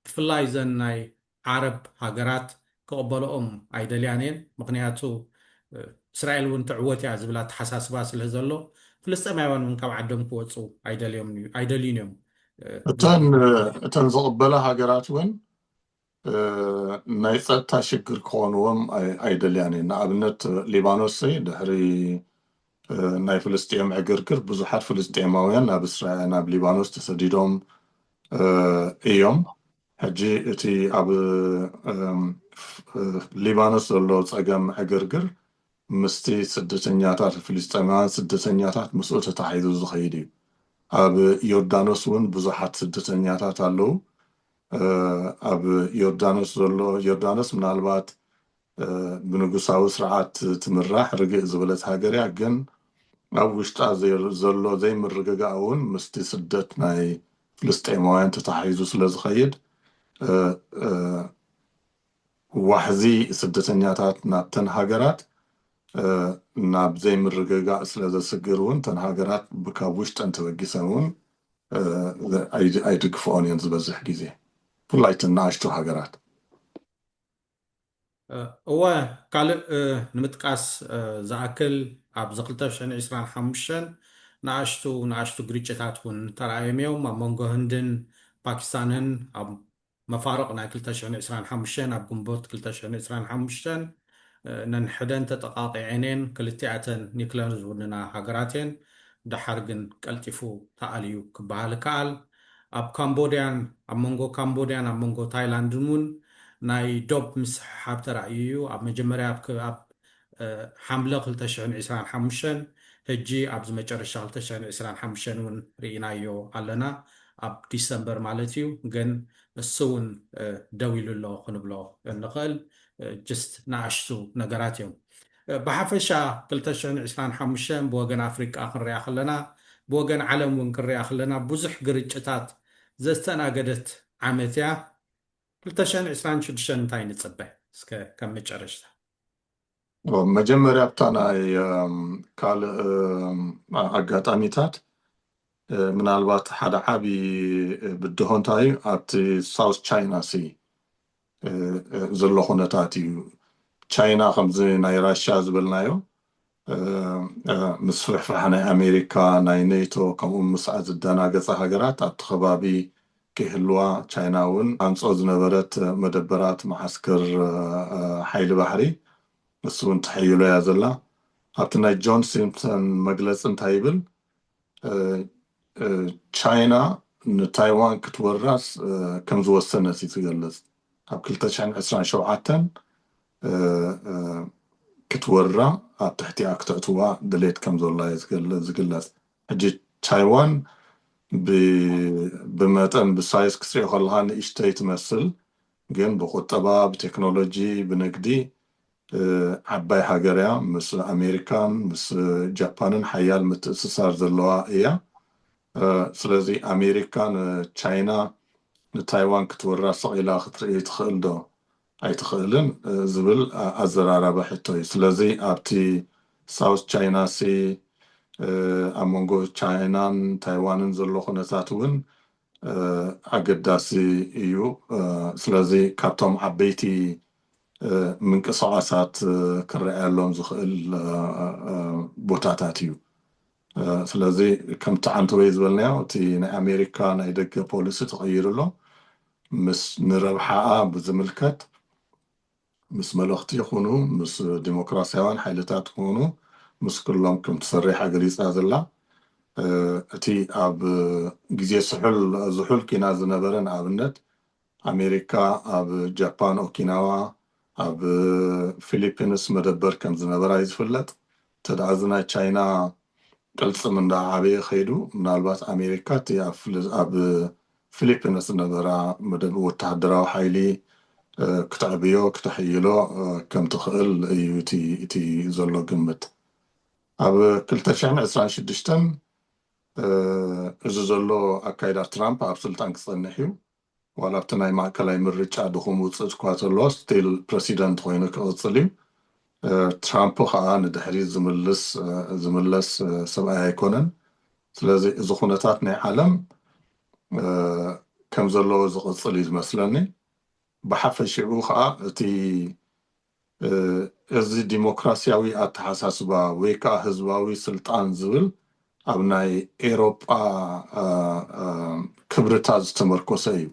ብፍላይ ዘን ናይ ዓረብ ሃገራት ክቕበልኦም ኣይደልያን እየን። ምኽንያቱ እ፣ እስራኤል እውን ትዕወት እያ ዝብል ኣተሓሳስባ ስለ ዘሎ ፍልስጤማውያን እውን ካብ ዓዶም ክወፁ ኣይደልዮም እዩ- ኣይደልዩን እዮም። እ፣ ብዙሕ እተን እተን ዝቕበላ ሃገራት እውን፣ እ፣ ናይ ጸጥታ ሽግር ክኾንዎም ኣይ- ኣይደልያን እየን። ንኣብነት ሊባኖስ ድሕሪ፣ እ፣ ናይ ፍልስጤም ዕግርግር ብዙሓት ፍልስጤማውያን ናብ እስራኤል ናብ ሊባኖስ ተሰዲዶም፣ እ፣ እዮም። ሕጂ እቲ ኣብ፣ እም፣ ፍ- እ፣ ሊባኖስ ዘሎ ጸገም ዕግርግር ምስቲ ስደተኛታት ፍልስጤማውያን ስደተኛታት ምስኡ ተታሒዙ ዝኸይድ እዩ። ኣብ ዮርዳኖስ እውን ብዙሓት ስደተኛታት ኣለዉ። እ፣ ኣብ ዮርዳኖስ ዘሎ ዮርዳኖስ ምናልባት፣ እ፣ ብንጉሳዊ ስርዓት ትምራሕ ርግእ ዝበለት ሃገር እያ፣ ግን ኣብ ውሽጣ ዘይ- ዘሎ ዘይምርግጋእ እውን ምስቲ ስደት ናይ ፍልስጤማውያን ተታሒዙ ስለ ዝኸይድ፣ እ፣ እ፣ ዋሕዚ ስደተኛታት ናብተን ሃገራት፣ እ፣ ናብ ዘይምርግጋእ ስለ ዘስግር እውን እተን ሃገራት ብካብ ውሽጠን ተበጊሰን እውን፣ እ፣ ኣይ- ኣይድግፍኦን እየን ዝበዝሕ ግዜ፣ ብፍላይ እተን ንኣሽቱ ሃገራት። እ፣ እወ፣ ካልእ፣ እ፣ ንምጥቃስ፣ እ፣ ዝኣክል ኣብዚ ክልተ ሽሕን ዕስራን ሓሙሽተን ንኣሽቱ ንኣሽቱ ግርጭታት እውን ተራእዮም እዮም። ኣብ መንጎ ህንድን ፓኪስታንን ኣብ መፋርቕ ናይ ክልተ ሽሕን ዕስራን ሓሙሽተን ኣብ ግንቦት ክልተ ሽሕን ዕስራን ሓሙሽተን፣ እ፣ ነንሕደን ተጠቓቒዐን እየን። ክልቲኣተን ኒክለር ዝውንና ሃገራት እየን። ደሓር ግን ቀልጢፉ ተኣልዩ ክበሃል ይከኣል። ኣብ ካምቦድያን ኣብ መንጎ ካምቦድያን ኣብ መንጎ ታይላንድን እውን ናይ ዶብ ምስሕሓብ ተራእዩ እዩ። ኣብ መጀመርያ ኣብ ከ- ኣብ እ፣ ሓምለ ክልተ ሽሕን ዕስራን ሓሙሽተን፣ ሕጂ ኣብዚ መጨረሻ ክልተ ሽሕን ዕስራን ሓሙሽተን እውን ርኢናዮ ኣለና፣ ኣብ ዲሰምበር ማለት እዩ። ግን እሱ እውን፣ እ፣ ደው ኢሉ ኣሎ ክንብሎ እንኽእል። እ፣ ጅስት ንኣሽቱ ነገራት እዮም። እ፣ ብሓፈሻ ክልተ ሽሕን ዕስራን ሓሙሽተን ብወገን ኣፍሪቃ ክንሪኣ ከለና፣ ብወገን ዓለም እውን ክንሪኣ ከለና ብዙሕ ግርጭታት ዘስተናገደት ዓመት እያ። ክልተ ሽሕን ዕስራን ሽዱሽተን እንታይ ንፅበ? እስከ ከም መጨረሽታ መጀመርያ ኣብታ ናይ፣ እም፣ ካልእ፣ እም፣ ኣጋጣሚታት፣ እ፣ ምናልባት ሓደ ዓቢ፣ እ፣ ብድሆ እንታይ እዩ ኣብቲ ሳውት ቻይና ሲ፣ እ፣ እ፣ ዘሎ ኩነታት እዩ። ቻይና ከምዚ ናይ ራሻ ዝበልናዮ፣ እ፣ እ፣ ምስፍሕፋሕ ናይ ኣሜሪካ፣ ናይ ኔቶ፣ ከምኡ ምስኣ ዝደናገጻ ሃገራት ኣብቲ ከባቢ ክህልዋ፣ ቻይና እውን ኣንጾ ዝነበረት መደበራት መዓስከር፣ እ፣ እ፣ ሓይሊ ባሕሪ እሱ እውን ተሐይሎ እያ ዘላ። ኣብቲ ናይ ጆን ሲምፕሰን መግለጺ እንታይ ይብል? እ፣ እ፣ ቻይና ንታይዋን ክትወራስ፣ እ፣ ከም ዝወሰነት እዩ ዝገልጽ። ኣብ ክልተ ሽሕን ዕስራን ሸውዓተን፣ እ፣ እ፣ ክትወራ ኣብ ትሕቲኣ ክተእትዋ ድሌት ከም ዘላ እዩ ዝገለ- ዝግለጽ። ሕጂ ታይዋን ብ- ብመጠን ብሳይዝ ክትሪኦ ከለካ ንእሽተይ ትመስል፣ ግን ብቁጠባ፣ ብቴክኖሎጂ፣ ብንግዲ፣ እ፣ ዓባይ ሃገር እያ። ምስ ኣሜሪካን ምስ ጃፓንን ሓያል ምትእስሳር ዘለዋ እያ። እ፣ ስለዚ ኣሜሪካ ንቻይና ንታይዋን ክትወራ ስቕ ኢላ ክትርኢ ትኽእል ዶ ኣይትኽእልን፣ እ፣ ዝብል ኣ- ኣዘራራቢ ሕቶ እዩ። ስለዚ ኣብቲ ሳውት ቻይና ሲ፣ እ፣ ኣብ መንጎ ቻይናን ታይዋንን ዘሎ ኩነታት እውን ኣገዳሲ እዩ። ስለዚ ካብቶም ዓበይቲ ምንቅስቃሳት ክረኣየሎም ዝኽእል ቦታታት እዩ። ስለዚ ከምቲ ዓንተወይ ዝበልናዮ፣ እቲ ናይ ኣሜሪካ ናይ ደገ ፖሊሲ ተቐይሩ ኣሎ። ምስ ንረብሓኣ ብዝምልከት ምስ መለኽቲ ይኹኑ፣ ምስ ዲሞክራሲያውያን ሓይልታት ይኹኑ፣ ምስ ኩሎም ከም ትሰርሕ ኣገሊጻ ዘላ፣ እቲ ኣብ ግዜ ስሑል ዝሑል ኪና ዝነበረ፣ ንኣብነት ኣሜሪካ ኣብ ጃፓን ኦኪናዋ፣ ኣብ ፊሊፒንስ መደበር ከም ዝነበራ እዩ ዝፍለጥ። ተደኣ እዚ ናይ ቻይና ቅልጽም እንዳዓበየ ከይዱ፣ ምናልባት ኣሜሪካ እቲ ኣብ ፊሊፒንስ ዝነበራ መደብ ወተሃደራዊ ሓይሊ ክተዕብዮ ክተሕይሎ ከም ትኽእል እዩ እቲ ዘሎ ግምት። ኣብ ክልተ ሽሕን ዕስራን ሽዱሽተን እዚ ዘሎ ኣካይዳ ትራምፕ ኣብ ስልጣን ክጸንሕ እዩ። ዋላ ኣብቲ ናይ ማእከላይ ምርጫ ድኹም ውፅእ እኳ ተሎ፣ ስቲል ፕረሲደንት ኮይኑ ክቕፅል እዩ። ትራምፕ ከዓ ንድሕሪት ዝምለስ ሰብኣይ ኣይኮነን። ስለዚ እዚ ኩነታት ናይ ዓለም ከም ዘለዎ ዝቕፅል እዩ ዝመስለኒ። ብሓፈሽኡ ከዓ እቲ እዚ ዲሞክራሲያዊ ኣተሓሳስባ ወይ ከዓ ህዝባዊ ስልጣን ዝብል ኣብ ናይ ኤሮጳ ክብርታት ዝተመርኮሰ እዩ።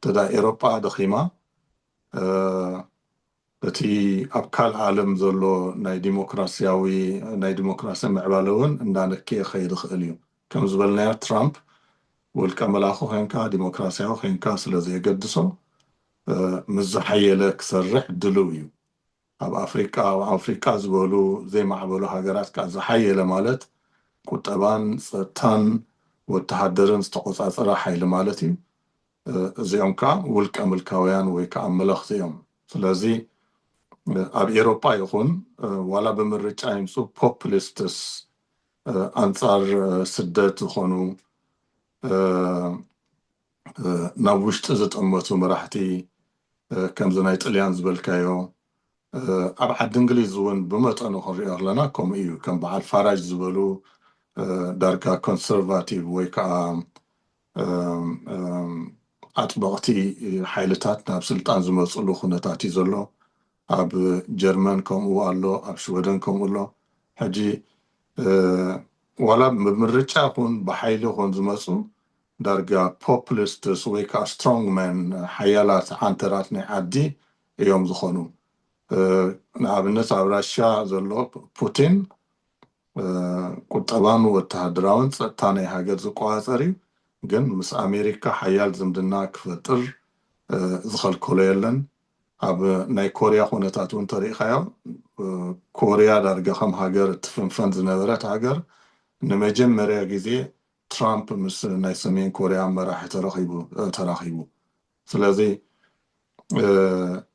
ተዳ ኤሮጳ ደኺማ፣ እቲ ኣብ ካልእ ዓለም ዘሎ ናይ ዲሞክራሲያዊ ናይ ዲሞክራሲ ምዕባለ እውን እንዳነከየ ክኸይድ ይኽእል እዩ። ከም ዝበልናዮ፣ ትራምፕ ውልቀ መላኹ ኮንካ ዲሞክራሲያዊ ኮንካ ስለ ዘየገድሶ፣ ምስ ዝሓየለ ክሰርሕ ድልው እዩ። ኣብ ኣፍሪቃ ኣብ ኣፍሪቃ ዝበሉ ዘይማዕበሉ ሃገራት ከዓ ዝሓየለ ማለት ቁጠባን ጸጥታን ወተሃደርን ዝተቆጻጸረ ሓይሊ ማለት እዩ። እዚኦም ከዓ ውልቀ ምልካውያን ወይ ከዓ መለኽቲ እዮም። ስለዚ ኣብ ኤሮጳ ይኹን ዋላ ብምርጫ ይምፁ ፖፕሊስትስ፣ ኣንጻር ስደት ዝኾኑ፣ ናብ ውሽጢ ዝጠመቱ መራሕቲ፣ ከምዚ ናይ ጥልያን ዝበልካዮ፣ ኣብ ዓዲ እንግሊዝ እውን ብመጠኑ ክንሪኦ ኣለና ከምኡ እዩ። ከም በዓል ፋራጅ ዝበሉ ዳርጋ ኮንሰርቫቲቭ ወይ ከዓ ኣጥበቕቲ ሓይልታት ናብ ስልጣን ዝመፅሉ ኩነታት እዩ ዘሎ። ኣብ ጀርመን ከምኡ ኣሎ፣ ኣብ ሽወደን ከምኡ ኣሎ። ሕጂ ዋላ ብምርጫ ይኹን ብሓይሊ ይኹን ዝመፁ ዳርጋ ፖፕሊስትስ ወይ ከዓ ስትሮንግመን፣ ሓያላት ዓንተራት ናይ ዓዲ እዮም ዝኾኑ። ንኣብነት ኣብ ራሽያ ዘሎ ፑቲን ቁጠባን ወተሃደራውን ጸጥታ ናይ ሃገር ዝቆጻጸር እዩ። ግን ምስ ኣሜሪካ ሓያል ዝምድና ክፈጥር ዝኸልከሎ የለን። ኣብ ናይ ኮርያ ኩነታት እውን ተሪእኻዮ፣ ኮርያ ዳርጋ ከም ሃገር እትፍንፈን ዝነበረት ሃገር፣ ንመጀመርያ ግዜ ትራምፕ ምስ ናይ ሰሜን ኮርያ መራሒ ተራኺቡ ተራኺቡ። ስለዚ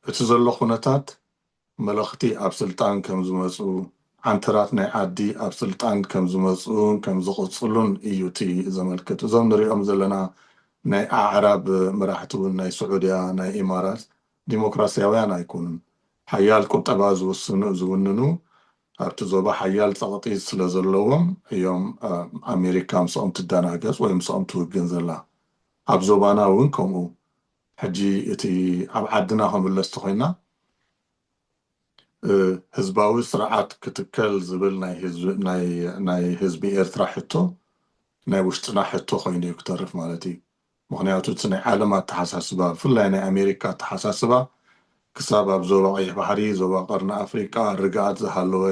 እቲ ዘሎ ኩነታት መለኽቲ ኣብ ስልጣን ከም ዝመፁ፣ ዓንተራት ናይ ዓዲ ኣብ ስልጣን ከም ዝመፁን ከም ዝቕፅሉን እዩ እቲ ዘመልክት። እዞም ንሪኦም ዘለና ናይ ኣዕራብ መራሕቲ እውን ናይ ስዑድያ፣ ናይ ኢማራት ዲሞክራሲያውያን ኣይኮኑን። ሓያል ቁጠባ ዝውስኑ ዝውንኑ ኣብቲ ዞባ ሓያል ፀቕጢ ስለ ዘለዎም እዮም ኣሜሪካ ምስኦም ትደናገፅ ወይ ምስኦም ትውግን ዘላ። ኣብ ዞባና እውን ከምኡ። ሕጂ እቲ ኣብ ዓድና ክምለስ ተኮይና ህዝባዊ ስርዓት ክትከል ዝብል ናይ ህዝቢ ኤርትራ ሕቶ ናይ ውሽጥና ሕቶ ኮይኑ እዩ ክተርፍ ማለት እዩ። ምክንያቱ እቲ ናይ ዓለም ኣተሓሳስባ ብፍላይ ናይ ኣሜሪካ ኣተሓሳስባ ክሳብ ኣብ ዞባ ቀይሕ ባሕሪ ዞባ ቀርኒ ኣፍሪቃ ርግኣት ዝሃለወ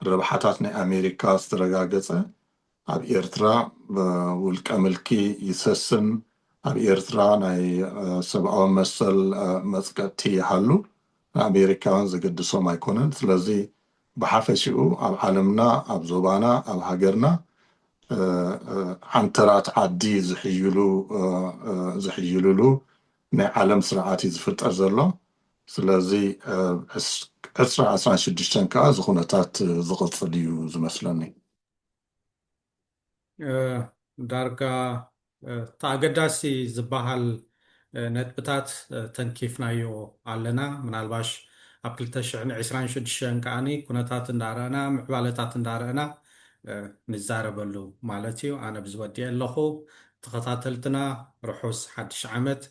ረብሓታት ናይ ኣሜሪካ ዝተረጋገጸ ኣብ ኤርትራ ውልቀ ምልኪ ይሰስን፣ ኣብ ኤርትራ ናይ ሰብኣዊ መሰል መጽቀጥቲ ይሃሉ፣ ንኣሜሪካውያን ዘገድሶም ኣይኮነን። ስለዚ ብሓፈሽኡ ኣብ ዓለምና፣ ኣብ ዞባና፣ ኣብ ሃገርና ዓንተራት ዓዲ ዝሕይሉ ዝሕይልሉ ናይ ዓለም ስርዓት እዩ ዝፍጠር ዘሎ። ስለዚ ዕስራ ዕስራን ሽዱሽተን ከዓ እዚ ኩነታት ዝቕፅል እዩ ዝመስለኒ። ዳርጋ እቲ ኣገዳሲ ዝበሃል ነጥብታት ተንኪፍናዮ ኣለና። ምናልባሽ ኣብ ክልተ ሽሕን ዕስራን ሽዱሽተን ከዓኒ ኩነታት እንዳረእና ምዕባለታት እንዳረእና ንዛረበሉ ማለት እዩ። ኣነ ብዝወዲኤ ኣለኹ። ተኸታተልትና ርሑስ ሓድሽ ዓመት፣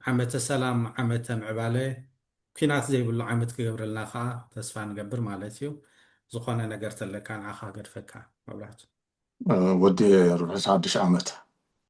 ዓመተ ሰላም፣ ዓመተ ምዕባለ፣ ኲናት ዘይብሉ ዓመት ክገብረልና ከዓ ተስፋ ንገብር ማለት እዩ። ዝኾነ ነገር ተለካ ንዓኻ ገድፈካ። መብራህቱ። ወዲ፣ ርሑስ ሓድሽ ዓመት።